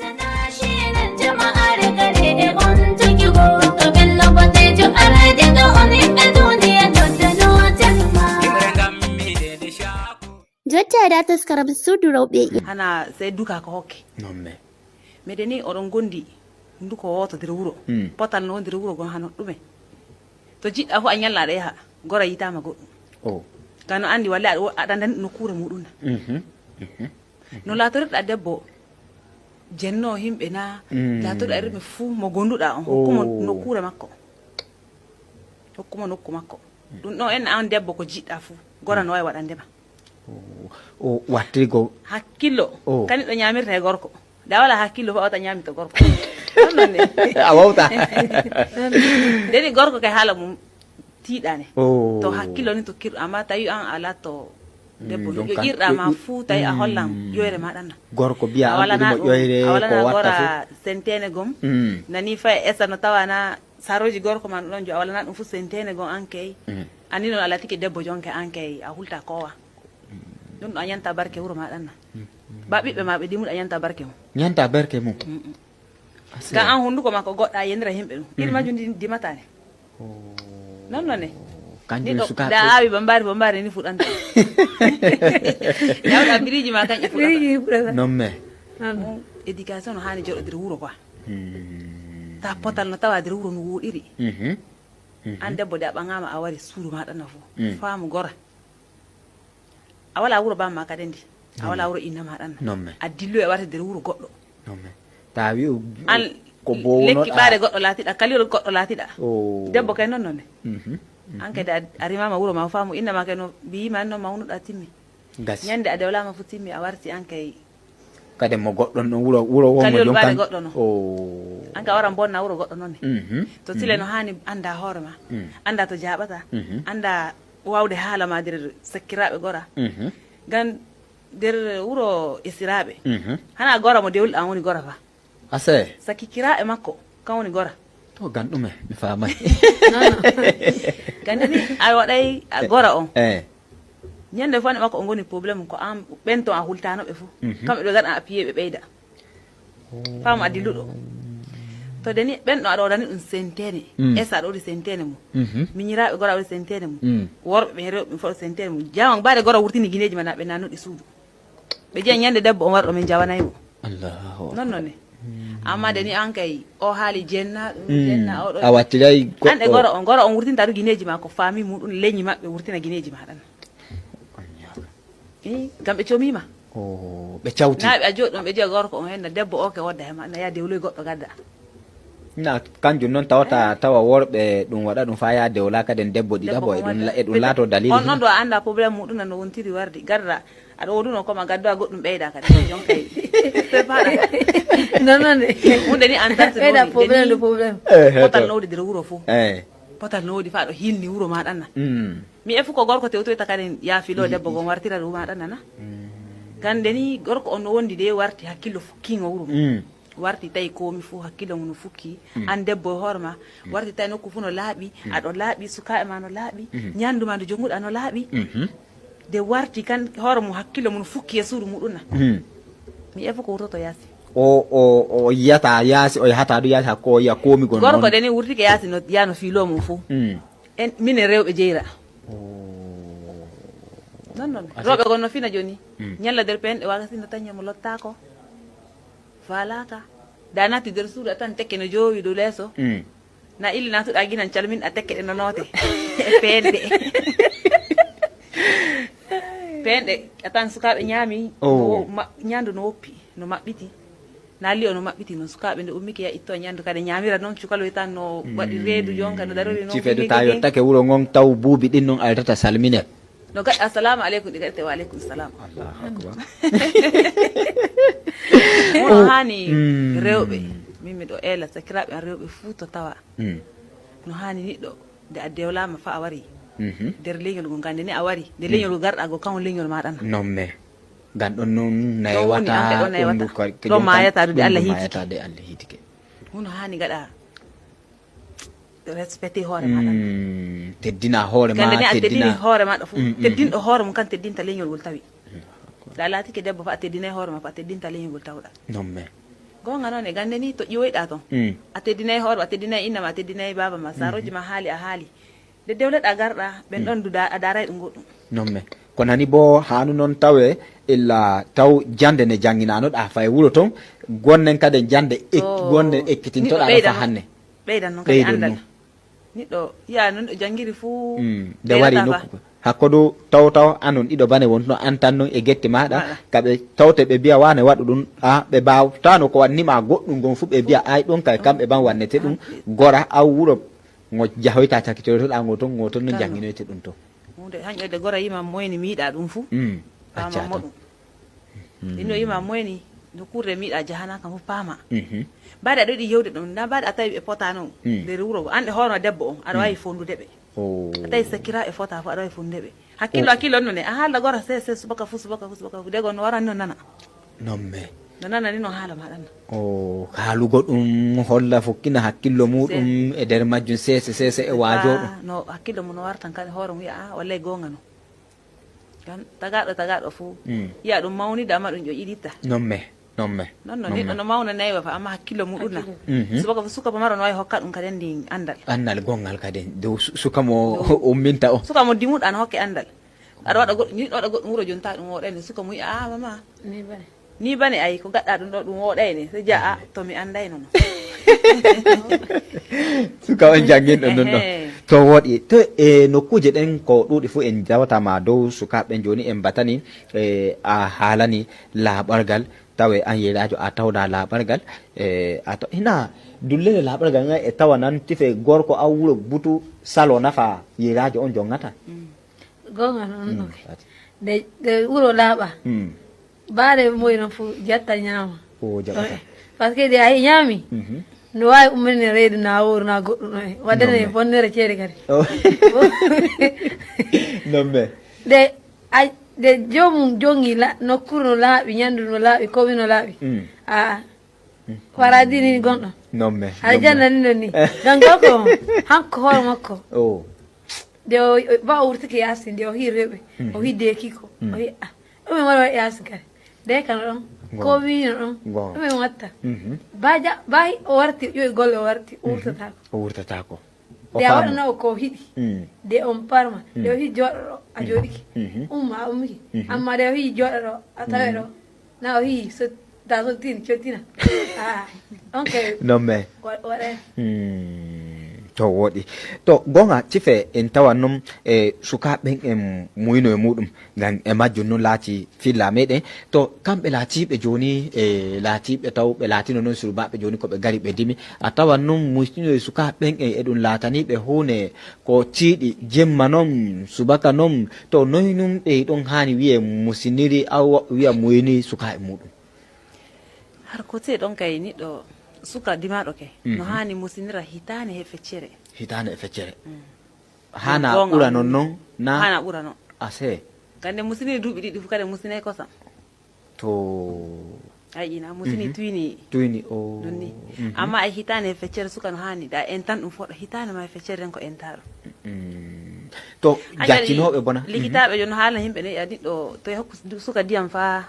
[SPEAKER 15] International jama'ar gare on tuki go Bello Boɗejo ardiɗo on yimɓe duniya noddano jemma.
[SPEAKER 1] Jotta da taskaram suudu rewɓe.
[SPEAKER 19] Hana sey duka ko hokke
[SPEAKER 20] nonne
[SPEAKER 19] meɗen ni oɗon gondi hunduko woto nder wuro potal no woni nder wuro gon hano ɗume to jiɗɗa fu a ñalla aɗa yaha gora yitama goɗɗum
[SPEAKER 20] o
[SPEAKER 19] gam no andi walla aɗa andani nokkure muɗum na no latorirɗa debbo jenno himɓe na latoriɗa rewɓe fuu mo gonduɗa on hokkumo nokkure makko hokkumo nokku makko ɗum ɗon en an debbo ko jiɗɗa fuu gora no wawi waɗandema
[SPEAKER 20] o wattigo
[SPEAKER 19] hakkillo
[SPEAKER 20] Oh.
[SPEAKER 19] kani ɗo ñamirta e gorko da wala hakkillo fa wata ñaami to gorko non ne
[SPEAKER 20] a wawta
[SPEAKER 19] ndeni gorko kay haala mum tiiɗani
[SPEAKER 20] Oh.
[SPEAKER 19] to hakkillo ni to kirɗo amma tawi an ala to debbo
[SPEAKER 20] donc
[SPEAKER 19] yo
[SPEAKER 20] kan-
[SPEAKER 19] ƴirɗa ma fuu tawi a hollan ƴoyre maɗa na
[SPEAKER 20] gorko mbiya
[SPEAKER 19] a
[SPEAKER 20] an
[SPEAKER 19] walana
[SPEAKER 20] ɓurimo ƴoyre
[SPEAKER 19] a
[SPEAKER 20] ko
[SPEAKER 19] walana
[SPEAKER 20] watta
[SPEAKER 19] gora
[SPEAKER 20] fof
[SPEAKER 19] sentene gom nani fa e esa no tawana saroji gorko ma ɗon jo a walana ɗum fuu sentene gom an kay anni noon a latike debbo jonke an kay a hulta kowa ɗum ɗo a ñanta barke wuro maɗa na ba ɓiɓɓe ma ɓe dimuɗa a ñanta barke mum
[SPEAKER 20] ñanta berke mum
[SPEAKER 19] gam an hunduko ma ko goɗɗa a yenira himɓe ɗum iri majum ndi dimatane non non ne
[SPEAKER 20] kanjum
[SPEAKER 19] ni ɗo
[SPEAKER 20] sukaɓe
[SPEAKER 19] da awi bambari bambari ni fuɗanta yawɗa biriji ma kanƴe fuɗata
[SPEAKER 20] non me
[SPEAKER 19] éducation no hani joɗo nder wuro quoi ta potal no tawa nder wuro no woɗiri an debbo de a ɓagama a wari suudu maɗa na fuu faamu gora a wala wuro bamma kadi ndi a wala wuro inna maɗa na
[SPEAKER 20] non me
[SPEAKER 19] a dillo e warta nder wuro goɗɗo
[SPEAKER 20] non me ta wi
[SPEAKER 19] an
[SPEAKER 20] Ko
[SPEAKER 19] Lekki
[SPEAKER 20] bownoɗa.
[SPEAKER 19] Ɓaare goɗɗo laatiɗa, kaliyol goɗɗo laatiɗa.
[SPEAKER 20] O.
[SPEAKER 19] Debbo kay noon nonne an kadi a rimama wuuro ma faamu innama kay no mbiyima no mawnuɗa timmi.
[SPEAKER 20] Gasi.
[SPEAKER 19] Ñande a dewlama fu timmi, a warti an kay.
[SPEAKER 20] Kadi mo goɗɗon ɗon wuro wuro wonmo
[SPEAKER 19] Kaliyol
[SPEAKER 20] jon
[SPEAKER 19] ɓaare
[SPEAKER 20] kan
[SPEAKER 19] goɗɗo no.
[SPEAKER 20] O.
[SPEAKER 19] An ka wara bonna wuro goɗɗo noon ne. To sile no hani anda hoore ma, anda to jaɓata, anda wawde haala ma nder sakkiraɓe gora, ngam nder wuro esiraɓe hana gora mo dewluɗa woni gora fa.
[SPEAKER 20] Ase.
[SPEAKER 19] Sakkikiraɓe makko kan woni gora.
[SPEAKER 20] To gan ɗume mi famay.
[SPEAKER 19] Gandi ni a waɗay a gora on.
[SPEAKER 20] E.
[SPEAKER 19] Ñande fo ne makko o goni probléme ko an ɓen ton a hultanoɓe fo. Kamɓe ɗo gaɗa a piye ɓe ɓeyda faamu a dilluɗo to deni ɓen ɗo aɗa waɗani ɗum sentene. Esa aɗa waɗi sentene mum, miñiraɓe gora waɗi sentene mum, worɓe ɓe rewɓe fof sentene mum jawan mbaɗe gora wurtini guineji ma ɓe nannuɗi suudu ɓe jiya ñande debbo on warɗo min jawanaymo.
[SPEAKER 20] Allahu.
[SPEAKER 19] Non noon ne, amma de ni an kay o haali jenna ɗum jenna oɗo.
[SPEAKER 20] A wattiray.
[SPEAKER 19] An e
[SPEAKER 20] goɗɗo.
[SPEAKER 19] Gora on gora on wurtinta ɗo guineji ma ko faami muɗum leñi maɓɓe wurtina guineji maɗan i gam ɓe comima.
[SPEAKER 20] O ɓe cawti.
[SPEAKER 19] Naɓe a jooɗi ɗon ɓe jiya gorko on henna debbo o ke wodda he ma na yaha dewloy goɗɗo gadda.
[SPEAKER 20] Na kanjum noon tawata tawa worɓe ɗum waɗa ɗum fa ya dewla kaden debbo ɗiɗaɓo e ɗum e ɗum laato dalili.
[SPEAKER 19] On ɗon ɗo a anda probléme muɗum no wontiri wardi garda aɗa woduno koma gaddoa goɗɗum ɓeyda kadi jonkay.
[SPEAKER 21] Non non.
[SPEAKER 19] Hunde ni an tarte.
[SPEAKER 21] Ɓeyda probléme de probléme.
[SPEAKER 19] Potal no wodi nder wuuro fuu.
[SPEAKER 20] Eyyi.
[SPEAKER 19] Potal no wodi fa ɗo hilni wuuro maɗa na. Mi e fu ko gorko tewtoyta kadi yaafilo debbo gon wartira ɗum maɗa nana gande ni gorko on no wondi de warti hakkillo fukkingo wuuro mum. Warti tawi komi fuu hakkille mum no fukki. An debbo e hoore ma warti tawi nokku fuu no laaɓi, aɗo laaɓi sukaɓe ma no laaɓi, ñandu ma ndu jonguɗa no laaɓi. De warti kan hoore mum hakkille mum no fukki e suudu muɗum na. Mi e fof ko wurtoto yaasi.
[SPEAKER 20] O yiyata yaasi, o yahata ɗo yaasi hakko o yiya komi gon.
[SPEAKER 19] Gorko de ni wurtike yaasi no yaha no fiilo mum fuu. En minen rewɓe jeyra non noon rewɓe gon no fina joni. Ñalla nder penɗe wakati no taña mo lottako falaka da natti nder suudu a tan tekke no joowi dow leeso. Na illi natuɗa guinan calminɗa tekke ɗe no noote e penɗe penɗe a tan sukaɓe ñaami.
[SPEAKER 20] Oh.
[SPEAKER 19] Ñandu no woppi no maɓɓiti na liyo no maɓɓiti no sukaɓe nde ummike ya itto ñandu kadi ñamira noon cukaloy tan no waɗi reedu jonka no darori noon.
[SPEAKER 20] Cifedu ta yottake wuro ngon taw buubi ɗin noon aritata salmine.
[SPEAKER 19] No gaɗi assalamu aleykum ɗi gaɗete wa aleykum salam.
[SPEAKER 20] Allahu akbar.
[SPEAKER 19] Wono hani rewɓe min miɗo eela sakiraɓe an rewɓe fuu to tawa no hani niɗɗo nde a dewlama fa a wari nder leñol go gande ni a wari nde leñol go garɗa go kan leñol maɗa na.
[SPEAKER 20] Non me gan ɗon noon
[SPEAKER 19] Ɗon woni,
[SPEAKER 20] naywata.
[SPEAKER 19] an kay ɗon naywata.
[SPEAKER 20] Ɗum
[SPEAKER 19] Ɗon
[SPEAKER 20] ɗum
[SPEAKER 19] mayata ɗum de Allah
[SPEAKER 20] ɗum
[SPEAKER 19] hiitike.
[SPEAKER 20] mayata de Allah hiitike.
[SPEAKER 19] Hono hani gaɗa respecté hoore maɗa.
[SPEAKER 20] Teddina hoore ma.
[SPEAKER 19] Gande ni a teddini
[SPEAKER 20] Teddina
[SPEAKER 19] hoore maɗa fuu. Teddinɗo hoore mum kan teddinta leñol ngol tawi da laatike debbo fa a teddinayi hoore ma fa a teddinta leñol ngol tawɗa.
[SPEAKER 20] Non me.
[SPEAKER 19] Gonga noon e gande ni to ƴiwoyɗa toon a teddinayi hoore ma, a teddinayi inna ma, a teddinayi baba ma saroji ma haali a haali nde dewleɗa garɗa ɓen ɗon duda a daray ɗum goɗɗum.
[SPEAKER 20] Non me ko nani bo hanu noon tawe illa taw jande nde jangginanoɗa fay wuro toon gonnen kadi jande
[SPEAKER 19] Oh.
[SPEAKER 20] gonne ekkitintoɗa
[SPEAKER 19] Niɗɗo
[SPEAKER 20] ɗo fa
[SPEAKER 19] ɓeydan
[SPEAKER 20] hanne.
[SPEAKER 19] Ɓeydan noon kadi
[SPEAKER 20] Ɓeydon
[SPEAKER 19] andal
[SPEAKER 20] noon.
[SPEAKER 19] niɗɗo yiya noon ɗo jangguiri fuu.
[SPEAKER 20] Nde wari
[SPEAKER 19] Ɓeydata fa.
[SPEAKER 20] nokku hakko du taw taw anon ɗiɗo bane wontono an tan noon e guette maɗa kaɓe tawte ɓe mbiya wane waɗu ɗum a ɓe mbawtano ko wannima goɗɗum gon fuu ɓe mbiya ay ɗon kay kamɓe ban wannete ɗum gora aw wuro ngo jahoyta cakitorotoɗa ngo toon ngo toon no
[SPEAKER 19] Tan.
[SPEAKER 20] jangguinoyte ɗum to.
[SPEAKER 19] Hunde hanƴode gora yima moyni mi yiɗa ɗum fuu.
[SPEAKER 20] Acca
[SPEAKER 19] Pama
[SPEAKER 20] tan.
[SPEAKER 19] moɗum ɗin o yima moyni no kurde mi yiɗa jahana kam fof paama mbaɗe aɗa yiɗi yewde ɗum na mbaɗe a tawi ɓe pota noon nder wuro ngo an e hoore ma debbo on aɗa wawi fondude ɓe.
[SPEAKER 20] Oh.
[SPEAKER 19] A tawi sakiraɓe fota fof aɗa wawi fondude ɓe hakkillo hakkillo on none a haalda gora se se subaka fuu subaka fuu subaka fuu dego no warani no nana.
[SPEAKER 20] Non me.
[SPEAKER 19] No nana ni no haala maɗa na.
[SPEAKER 20] O haalugo ɗum holla fokkina hakkillo muɗum e nder majjum sese sese e waajo ɗum.
[SPEAKER 19] No hakkillo mum no wartan kadi hoore mum wiya a wallay gonga no tan tagaɗo tagaɗo fuu. Yiya ɗum mawnida amma ɗum ƴoƴiɗitta.
[SPEAKER 20] Non me non me.
[SPEAKER 19] Non non neɗɗo no mawna naywa fa amma hakkillo muɗum na. Subaka fo suka pamaro no wawi hokka ɗum kadi andi andal.
[SPEAKER 20] Annal gongal kadi dow suka mo umminta o.
[SPEAKER 19] Suka mo dimuɗa no hokke andal aɗa waɗa goɗɗum yiɗo waɗa goɗɗum wuro joni ta ɗum woɗayne suka mo wiya a mama
[SPEAKER 21] ni bane.
[SPEAKER 19] Ni bane ayi ko gaɗɗa ɗum ɗo ɗum woɗayne so jiya a to mi andayno no.
[SPEAKER 20] Suka on janginɗo non ɗon.
[SPEAKER 19] Ehe.
[SPEAKER 20] To woɗi to e nokkuje ɗen ko ɗuɗi fuu en jawatama dow sukaɓe joni en batani e a haalani laaɓargal. Tawe an yerajo a tawda laaɓargal e a hina dullere laaɓargal ngal e tawa nan tife gorko aw wuro butu salo nafa yerajo on jongata.
[SPEAKER 21] Gonga noon ɗo nde wuro laaɓa baare moyno fuu jatta ñaama.
[SPEAKER 20] O jaɓata.
[SPEAKER 21] Par ce que de a ñaami no wawi umminine reedu naworu na goɗɗum ɗo e waddane bonnere ceede kadi.
[SPEAKER 20] Non me
[SPEAKER 21] nde a nde jomum jongi nokkuru no laaɓi, ñandu no laaɓi, komi no laaɓi, aa paradis ni gonɗo.
[SPEAKER 20] Non me
[SPEAKER 21] aljanna ni non ni gam gorko hanko hoore makko nde o ba o wurtike yaasi, nde o hii rewɓe, o hii deekiko, o hii a ɗum waɗa waɗa yaasi kadi nde kano ɗon ko wino ɗon ɗum en watta ba ja ba o warti ƴoyi golle, o warti o wurtatako.
[SPEAKER 20] O wurtatako.
[SPEAKER 21] Nde a waɗana o ko hiɗi nde on parma nde o hii jooɗo ɗo a jooɗiki umma a ummiki, amma nde o hii jooɗo ɗo a tawe ɗo na o hii ta sottini cottina aa on kay
[SPEAKER 20] non mais
[SPEAKER 21] waɗay.
[SPEAKER 20] To woɗi to gonga cife en tawan noon e sukaɓen en muyno e muɗum ngam e majjum noon laati filla meɗen to kamɓe laatiɓe joni e laatiɓe taw ɓe laatino noon surbaɓe joni koɓe gari ɓe dimi a tawan noon muysino e sukaɓen en eɗum laataniɓe hunde ko tiiɗi jemma noon subaka noon to noyi num ɓe ɗon hani wiye musiniri aw wiya muyni sukaɓe muɗum.
[SPEAKER 19] Har ko te ɗon kay niɗɗo suka dimaɗo ke no hani musinira hitande he feccere.
[SPEAKER 20] Hitande e feccere hana ɓura non noon na?
[SPEAKER 19] Hana ɓura noon.
[SPEAKER 20] Ase
[SPEAKER 19] kande musiniri duuɓi 2 fu kadi musinay kosam.
[SPEAKER 20] To
[SPEAKER 19] ayi na musini tuyni.
[SPEAKER 20] Tuyni o.
[SPEAKER 19] Non ni amma ay hitande he feccere suka no hani ɗa en tan ɗum foɗo hitande ma e feccere nden ko entaɗo.
[SPEAKER 20] To jaccinoɓe bona.
[SPEAKER 19] Likitaɓe joni no haala yimɓe ne niɗɗo to hokku suka ndiyam fa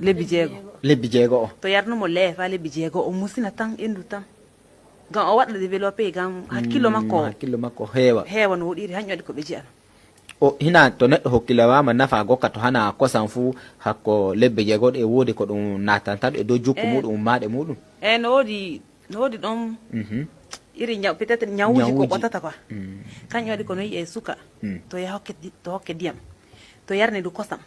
[SPEAKER 19] lebbi 6.
[SPEAKER 20] Lebbi 6 o.
[SPEAKER 19] To yarnumo lee fa lebbi 6 o musina tan endu tan gam o waɗa développé gam hakkillo makko.
[SPEAKER 20] Hakkillo makko heewa.
[SPEAKER 19] Heewa no woɗiri hanƴum waɗi ko ɓe jiyata.
[SPEAKER 20] O hina to neɗɗo hokkilawama nafa gokka to hana kosam fuu hakko lebbi 6 ɗe woodi ko ɗum natanta ɗo e dow jukku muɗum ummaɗe muɗum.
[SPEAKER 19] Eyyi no woodi, no woodi ɗon iri ñaw peut être ñawuji ko ɓotata quoi kañum waɗi kono yiye suka to ya hokke to hokke ndiyam to yarni du kosam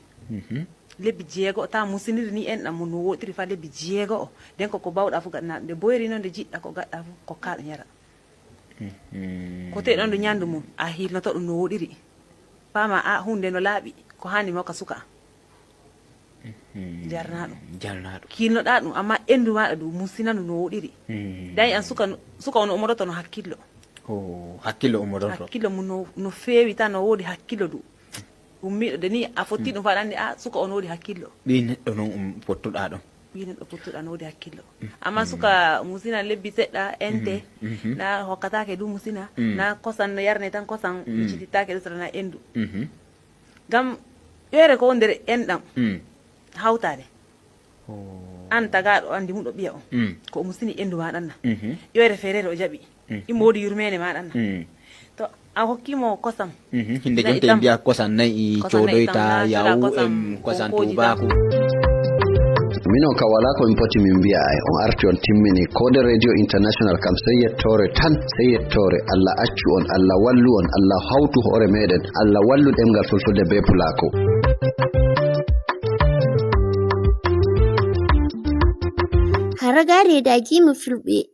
[SPEAKER 19] lebbi 6 ta musiniri ni enɗam mum no woɗiri fa lebbi 6 nden koko bawɗa fu gaɗana ɗum nde boyri noon nde jiɗɗa ko gaɗɗa fu kokka ɗum yara ko te ɗon ndu ñandu mum a hilnoto ɗum no woɗiri fama a hunde no laaɓi ko hani mi hokka suka jarna ɗum.
[SPEAKER 20] Jarna ɗum.
[SPEAKER 19] Kilnoɗa ɗum amma endu maɗa du musina ɗum no woɗiri dayi an suka suka ono ummoɗoto no hakkillo.
[SPEAKER 20] O hakkillo ummoɗoto.
[SPEAKER 19] Hakkillo mum no feewi tan no woodi hakkillo du ummiɗo de ni a fotti ɗum fa aɗa andi a suka on woodi hakkillo.
[SPEAKER 20] Ɓi neɗɗo noon um pottuɗa ɗon.
[SPEAKER 19] Ɓi neɗɗo pottuɗa no woodi hakkillo amma suka musina lebbi seɗɗa ente na hokkatake du musina na kosan no yarne tan kosan ɓiccitittake ɗo sata na endu gam ƴoyre ko woni nder enɗam hawtade an tagaɗo andi muɗo ɓiya o ko o musini endu maɗanna ƴoyre feerere o jaɓi imo woodi yurmede maɗanna to a hokkimo kosam.
[SPEAKER 20] Hinde jonta en mbiya kosam nayi codoyta yawu en kosam tubaku.
[SPEAKER 22] Minon ka wala komin poti min mbiya ay on arti on timmini kode Radio International kam sey yettore tan sey yettore Allah accu on Allah wallu on Allah hawtu hoore meɗen Allah wallu ɗemgal fulfulde be pulako.
[SPEAKER 1] Haragare da gimu fulɓe.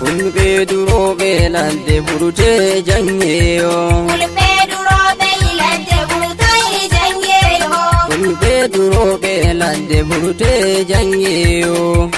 [SPEAKER 23] Fulɓe duroɓe ladde ɓurte jangeyo.
[SPEAKER 15] Fulɓe duroɓe ladde ɓurte jangeyo.
[SPEAKER 23] Fulɓe duroɓe ladde ɓurte jangeyo.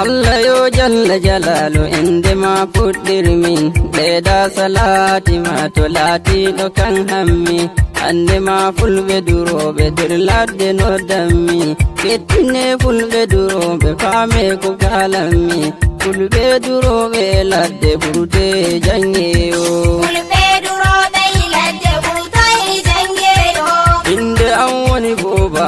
[SPEAKER 23] Allah yo jalla jalalu inde ma puɗɗirmin ɓeyda salati ma to laatiɗo kan hammi hande ma fulɓe duroɓe nder ladde noddanmi kettine fulɓe duroɓe faame ko kalanmi fulɓe duroɓe ladde ɓurte jangeyo.
[SPEAKER 15] Fulɓe duroɓe ladde ɓurte jangeyo.
[SPEAKER 23] Inde an woni boba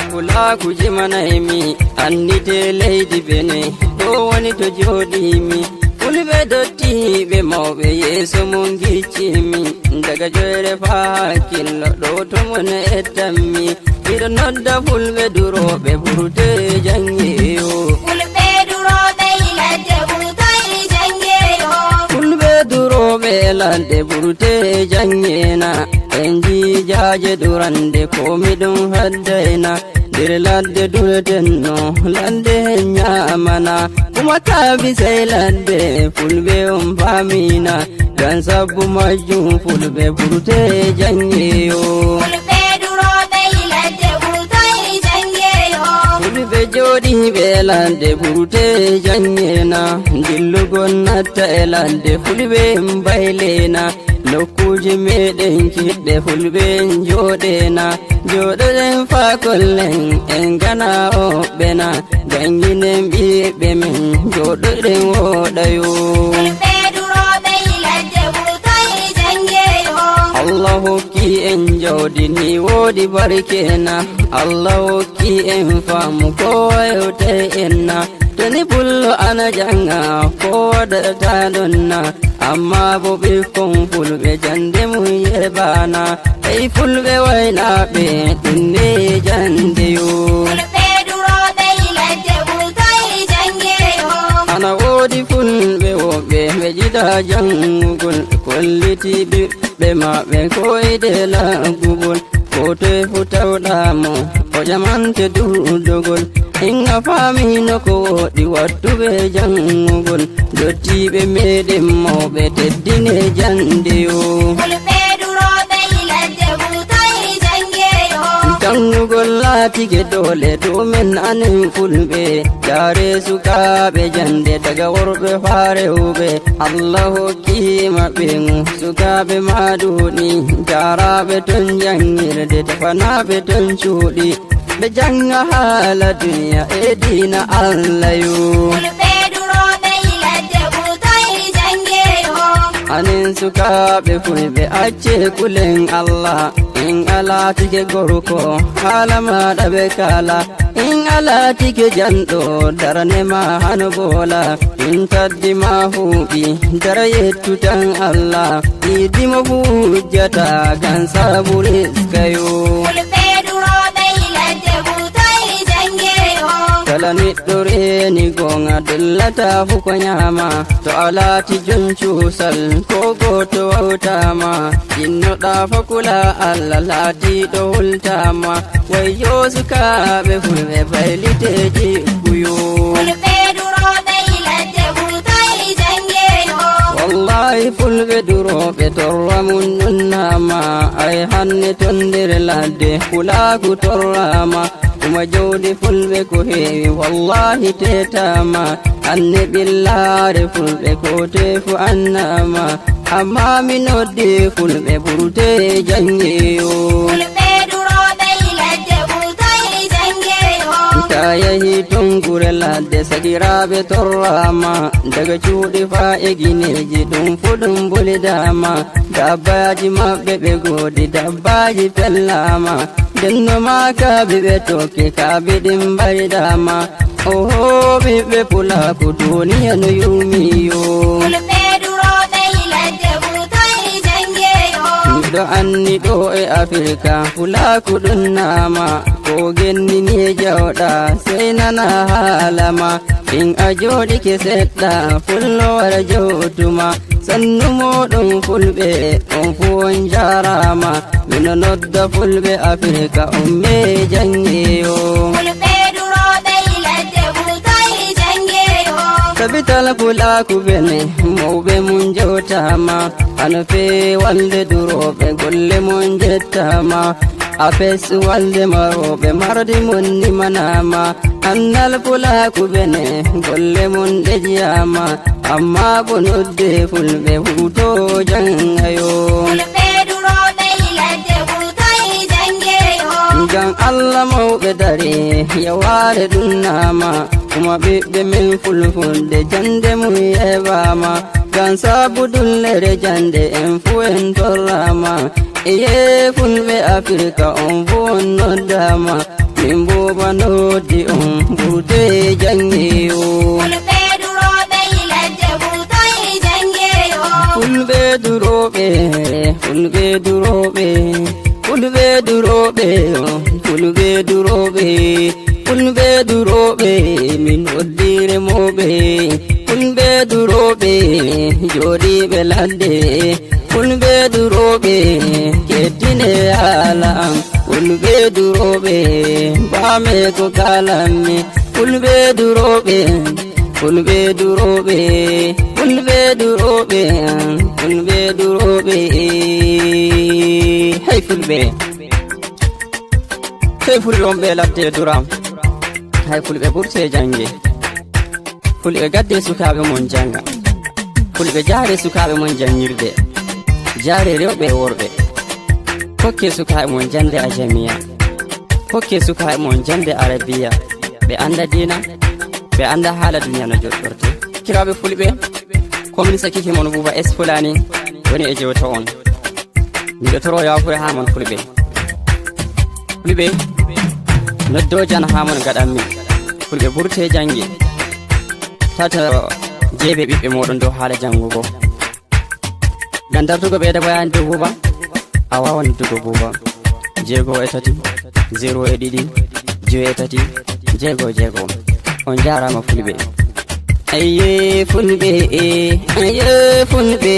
[SPEAKER 23] pulaku jimanaymi andite leydi bene ɗo woni to joɗimi fulɓe Dottiɓe mawɓe yeeso mum giccimi daga joyre fa hakkillo ɗo to mon ettanmi miɗo nodda fulɓe duroɓe ɓurde jangeyo.
[SPEAKER 15] Fulɓe duroɓe ladde ɓurtoy jangeyo.
[SPEAKER 23] Fulɓe duroɓe ladde ɓurte jangena en jijaje durande komi ɗum haddayna nder ladde duretenno ladde hen ñamana kuma kaabi sey ladde fulɓe on famina gan sabbu majjum fulɓe ɓurte jangeyo.
[SPEAKER 15] Fulɓe duroɓe ladde ɓurtoy jangeyo.
[SPEAKER 23] Fulɓe joɗiɓe ladde ɓurte jangena dillugol natta e ladde fulɓe mbaylena nokkuje meɗen kiɗɗe fulɓe joɗena joɗoɗen fa kollen en gana oɓɓena janginen ɓiɓɓe men joɗoɗen woɗayo.
[SPEAKER 15] Fulɓe duroɓe ladde ɓurtoy jangeyo.
[SPEAKER 23] Allah hokki en jawdi ni woodi barkena Allah hokki en faamu kowa yewtay enna toni pullo ana janga kowa daɗata donna amma bo ɓikkon fulɓe jande mum yerbana ei fulɓe waynaɓe ɗumne jande yo.
[SPEAKER 15] Fulɓe duroɓe ladde ɓurtoy jangeyo.
[SPEAKER 23] Ana woodi fulɓe woɓɓe ɓe jiɗa jangugol kolliti ɓiɓɓe maɓɓe koyde laggugol ko toye fu tawɗamo o ƴamante durdugol inga faamino ko woɗi wattuɓe jangugol dottiɓe meɗen mawɓe teddine jande yo.
[SPEAKER 15] Fulɓe duroɓe ladde ɓurtoy jangeyo.
[SPEAKER 23] Jangugol laatike dole domin anen fulɓe jare sukaɓe jande daga worɓe faa rewɓe Allah hokkima ɓe sukaɓe maɗuɗi jaraɓe ton jangirde tefanaɓe ton cuuɗi ɓe janga haala duniya e dina Allah yo.
[SPEAKER 15] Fulɓe duroɓe ladde ɓurtoy jangeyo.
[SPEAKER 23] Anen sukaɓe fulɓe acce kulen Allah in alatike gorko haala maɗa ɓe kala in alatike janɗo darane ma hano bola in taddi ma huuɓi dara yettu tan Allah idimo fujjata gan sabu riskayo.
[SPEAKER 15] Fulɓe duroɓe ladde ɓurtoy jangeyo.
[SPEAKER 23] Kala neɗɗo reni gonga dollata fu ko nyama to a laati jon cuusal ko goto wawtama jinnoɗa fo kula Allah laatiɗo hultama wayyo sukaɓe fulɓe bayliteji kuyo.
[SPEAKER 15] Fulɓe duroɓe ladde ɓurtoy jangeyo.
[SPEAKER 23] Wallahi fulɓe duroɓe torra mum nunnama ay hanne ton nder ladde hulaku torrama kuma jawdi fulɓe ko heewi wallahi tetama anne ɓillare fulɓe ko tefu annama amma mi noddi fulɓe ɓurte jangeyo.
[SPEAKER 15] Fulɓe duroɓe ladde ɓurtoy jangeyo.
[SPEAKER 23] Ta yahi ton gure ladde sakiraɓe torrama daga cuuɗi fa e gineji ɗum fu ɗum bolidama dabbaji maɓɓe ɓe godi dabbaji pellama denno ma kaabi ɓe tokki kaabi ɗin mbaridama oho ɓiɓɓe pulaku duniya no yurmiyo.
[SPEAKER 15] Fulɓe duroɓe ladde ɓurtoy jangeyo.
[SPEAKER 23] Miɗo anni ɗo e Afrika pulaku ɗum nama ko gennini jawɗa sey nana haalama in a joɗike seɗɗa fullo wara jowtuma sannu moɗon fulɓe on fu on jarama mino nodda fulɓe Afrika on me jangeyo.
[SPEAKER 15] Fulɓe duroɓe ladde ɓurtoy jangeyo.
[SPEAKER 23] Tabital pulaku bene mawɓe mum jewtama hano fewalde duroɓe golle mum jettama apes walde maroɓe mardi mum nimanama annal pulaku bene golle mum ɗe jiyama amma bo nodde fulɓe huto jangayo.
[SPEAKER 15] Fulɓe duroɓe ladde ɓurtoy jangeyo.
[SPEAKER 23] Ngam Allah mawɓe dari yaware ɗum nama kuma ɓiɓɓe min fulfulde jande mum yeɓama ngam sabu dullere jande en fu en torrama iye fulɓe Afrika on fu on noddama min boba noddi on ɓurde jangeyo.
[SPEAKER 15] Fulɓe duroɓe ladde ɓurtoy
[SPEAKER 23] Duroɓe, fulɓe duroɓe, fulɓe duroɓe, fulɓe duroɓe, fulɓe duroɓe, min noddiremoɓe, fulɓe duroɓe joɗiɓe ladde, fulɓe duroɓe kettine haala am, fulɓe duroɓe baame ko kalanmi, fulɓe duroɓe, fulɓe duroɓe, fulɓe duroɓe, fulɓe duroɓe, hey fulɓe, hey fulɓe wonɓe ladde duram, hay fulɓe ɓurte jange, fulɓe gadde sukaɓe mon janga, fulɓe jaare sukaɓe mon jangirde, jaare rewɓe e worɓe, kokke sukaɓe mon jande ajamiya, kokke sukaɓe mon jande arabiya, ɓe anda dina, ɓe anda haala duniya no joɗɗorte. Kiraɓe fulɓe, komin sakike mon Bouba Es Fulani woni e jewta on, miɗo toro yafure ha mon fulɓe, fulɓe noddojan ha mon gaɗanmi, fulɓe ɓurte jange, tata jeeɓe ɓiɓɓe moɗon dow haala jangugo, ngam dartugo ɓeyda bayani dow Bouba, a wawan noddugo Bouba 63 02 83 66. On jarama fulɓe. Aye fulɓe, aye fulɓe,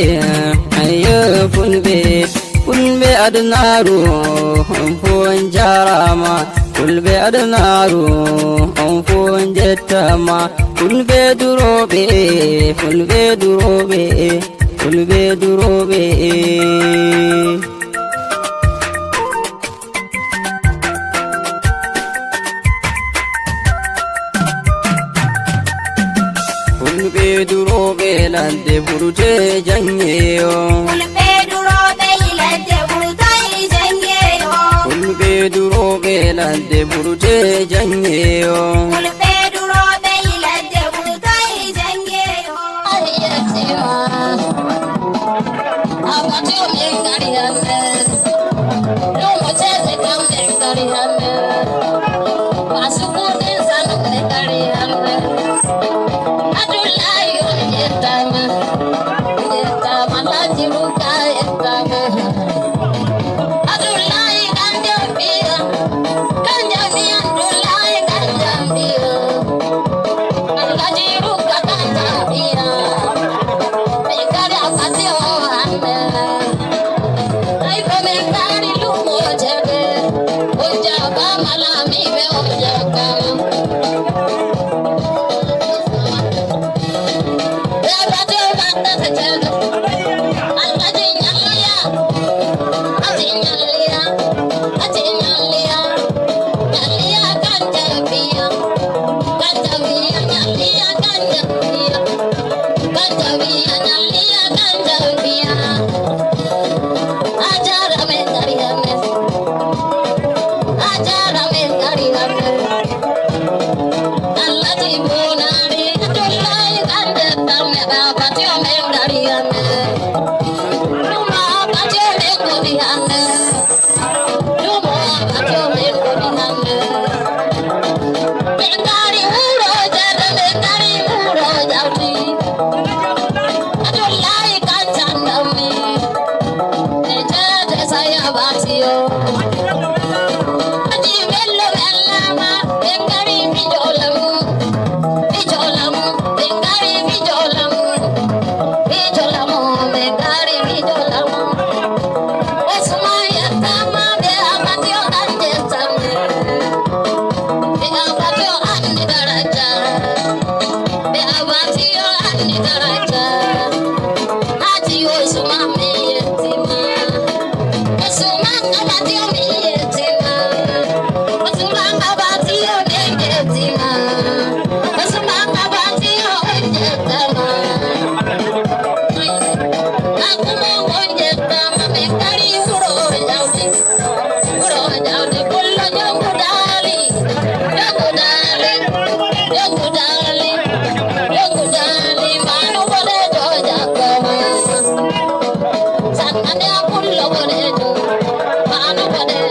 [SPEAKER 23] aye fulɓe, fulɓe adnaru on fu on jarama, fulɓe adnaru on fu on jettama, fulɓe duroɓe, fulɓe duroɓe, fulɓe duroɓe. Fulɓe duroɓe ladde ɓurte jangeyo,
[SPEAKER 15] Fulɓe duroɓe ladde ɓurtay jangeyo.
[SPEAKER 23] Fulɓe duroɓe ladde ɓurte jangeyo.
[SPEAKER 15] Fulɓe duroɓe ladde ɓurtay jangeyo.
[SPEAKER 2] Manu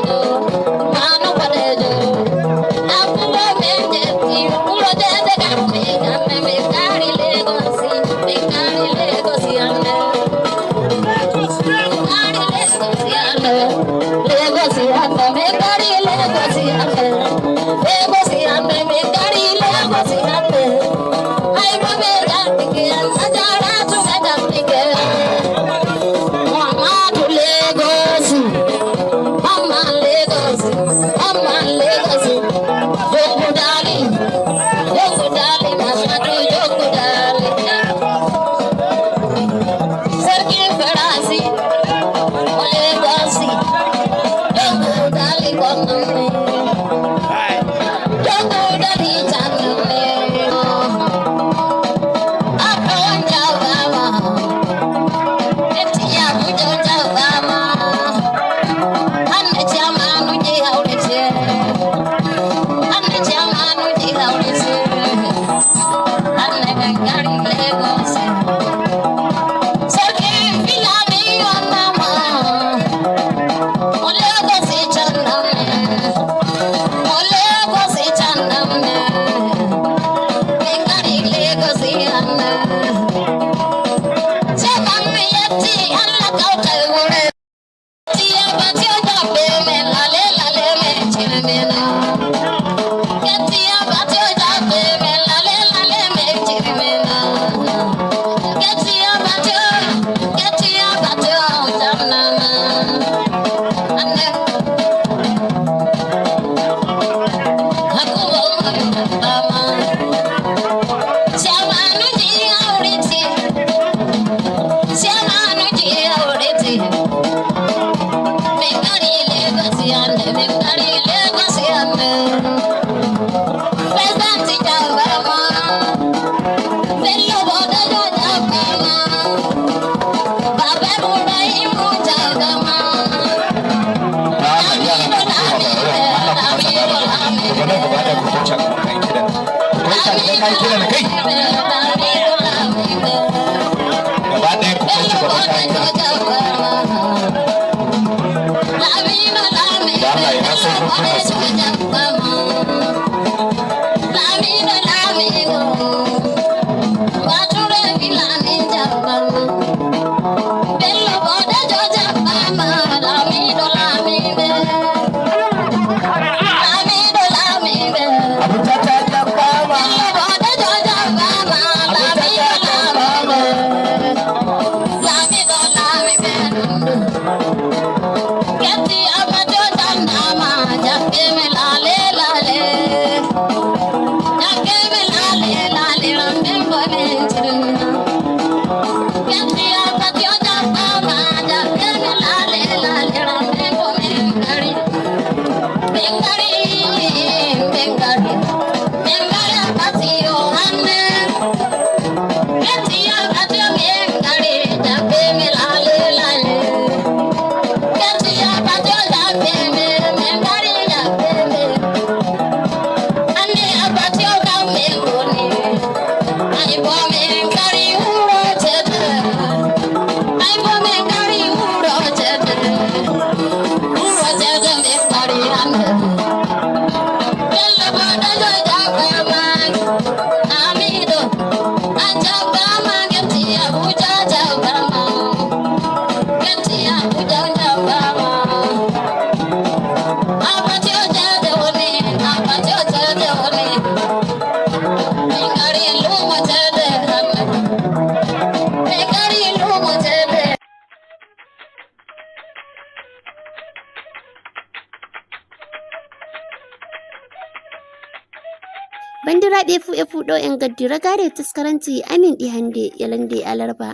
[SPEAKER 1] Bandiraɓe fu e fuɗo en gaddi ragare taskaranti amin ɗi hande yalande alarba.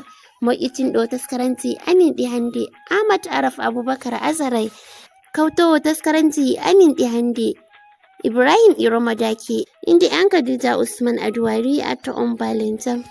[SPEAKER 1] Moƴƴitinɗo taskaranti amin ɗi hande Ahmad Araf Abubakar Azarai. Kautowo taskaranti amin ɗi hande Ibrahim Iro Madaki. Inde an Khadija Usman Aduwari a to on balenjam.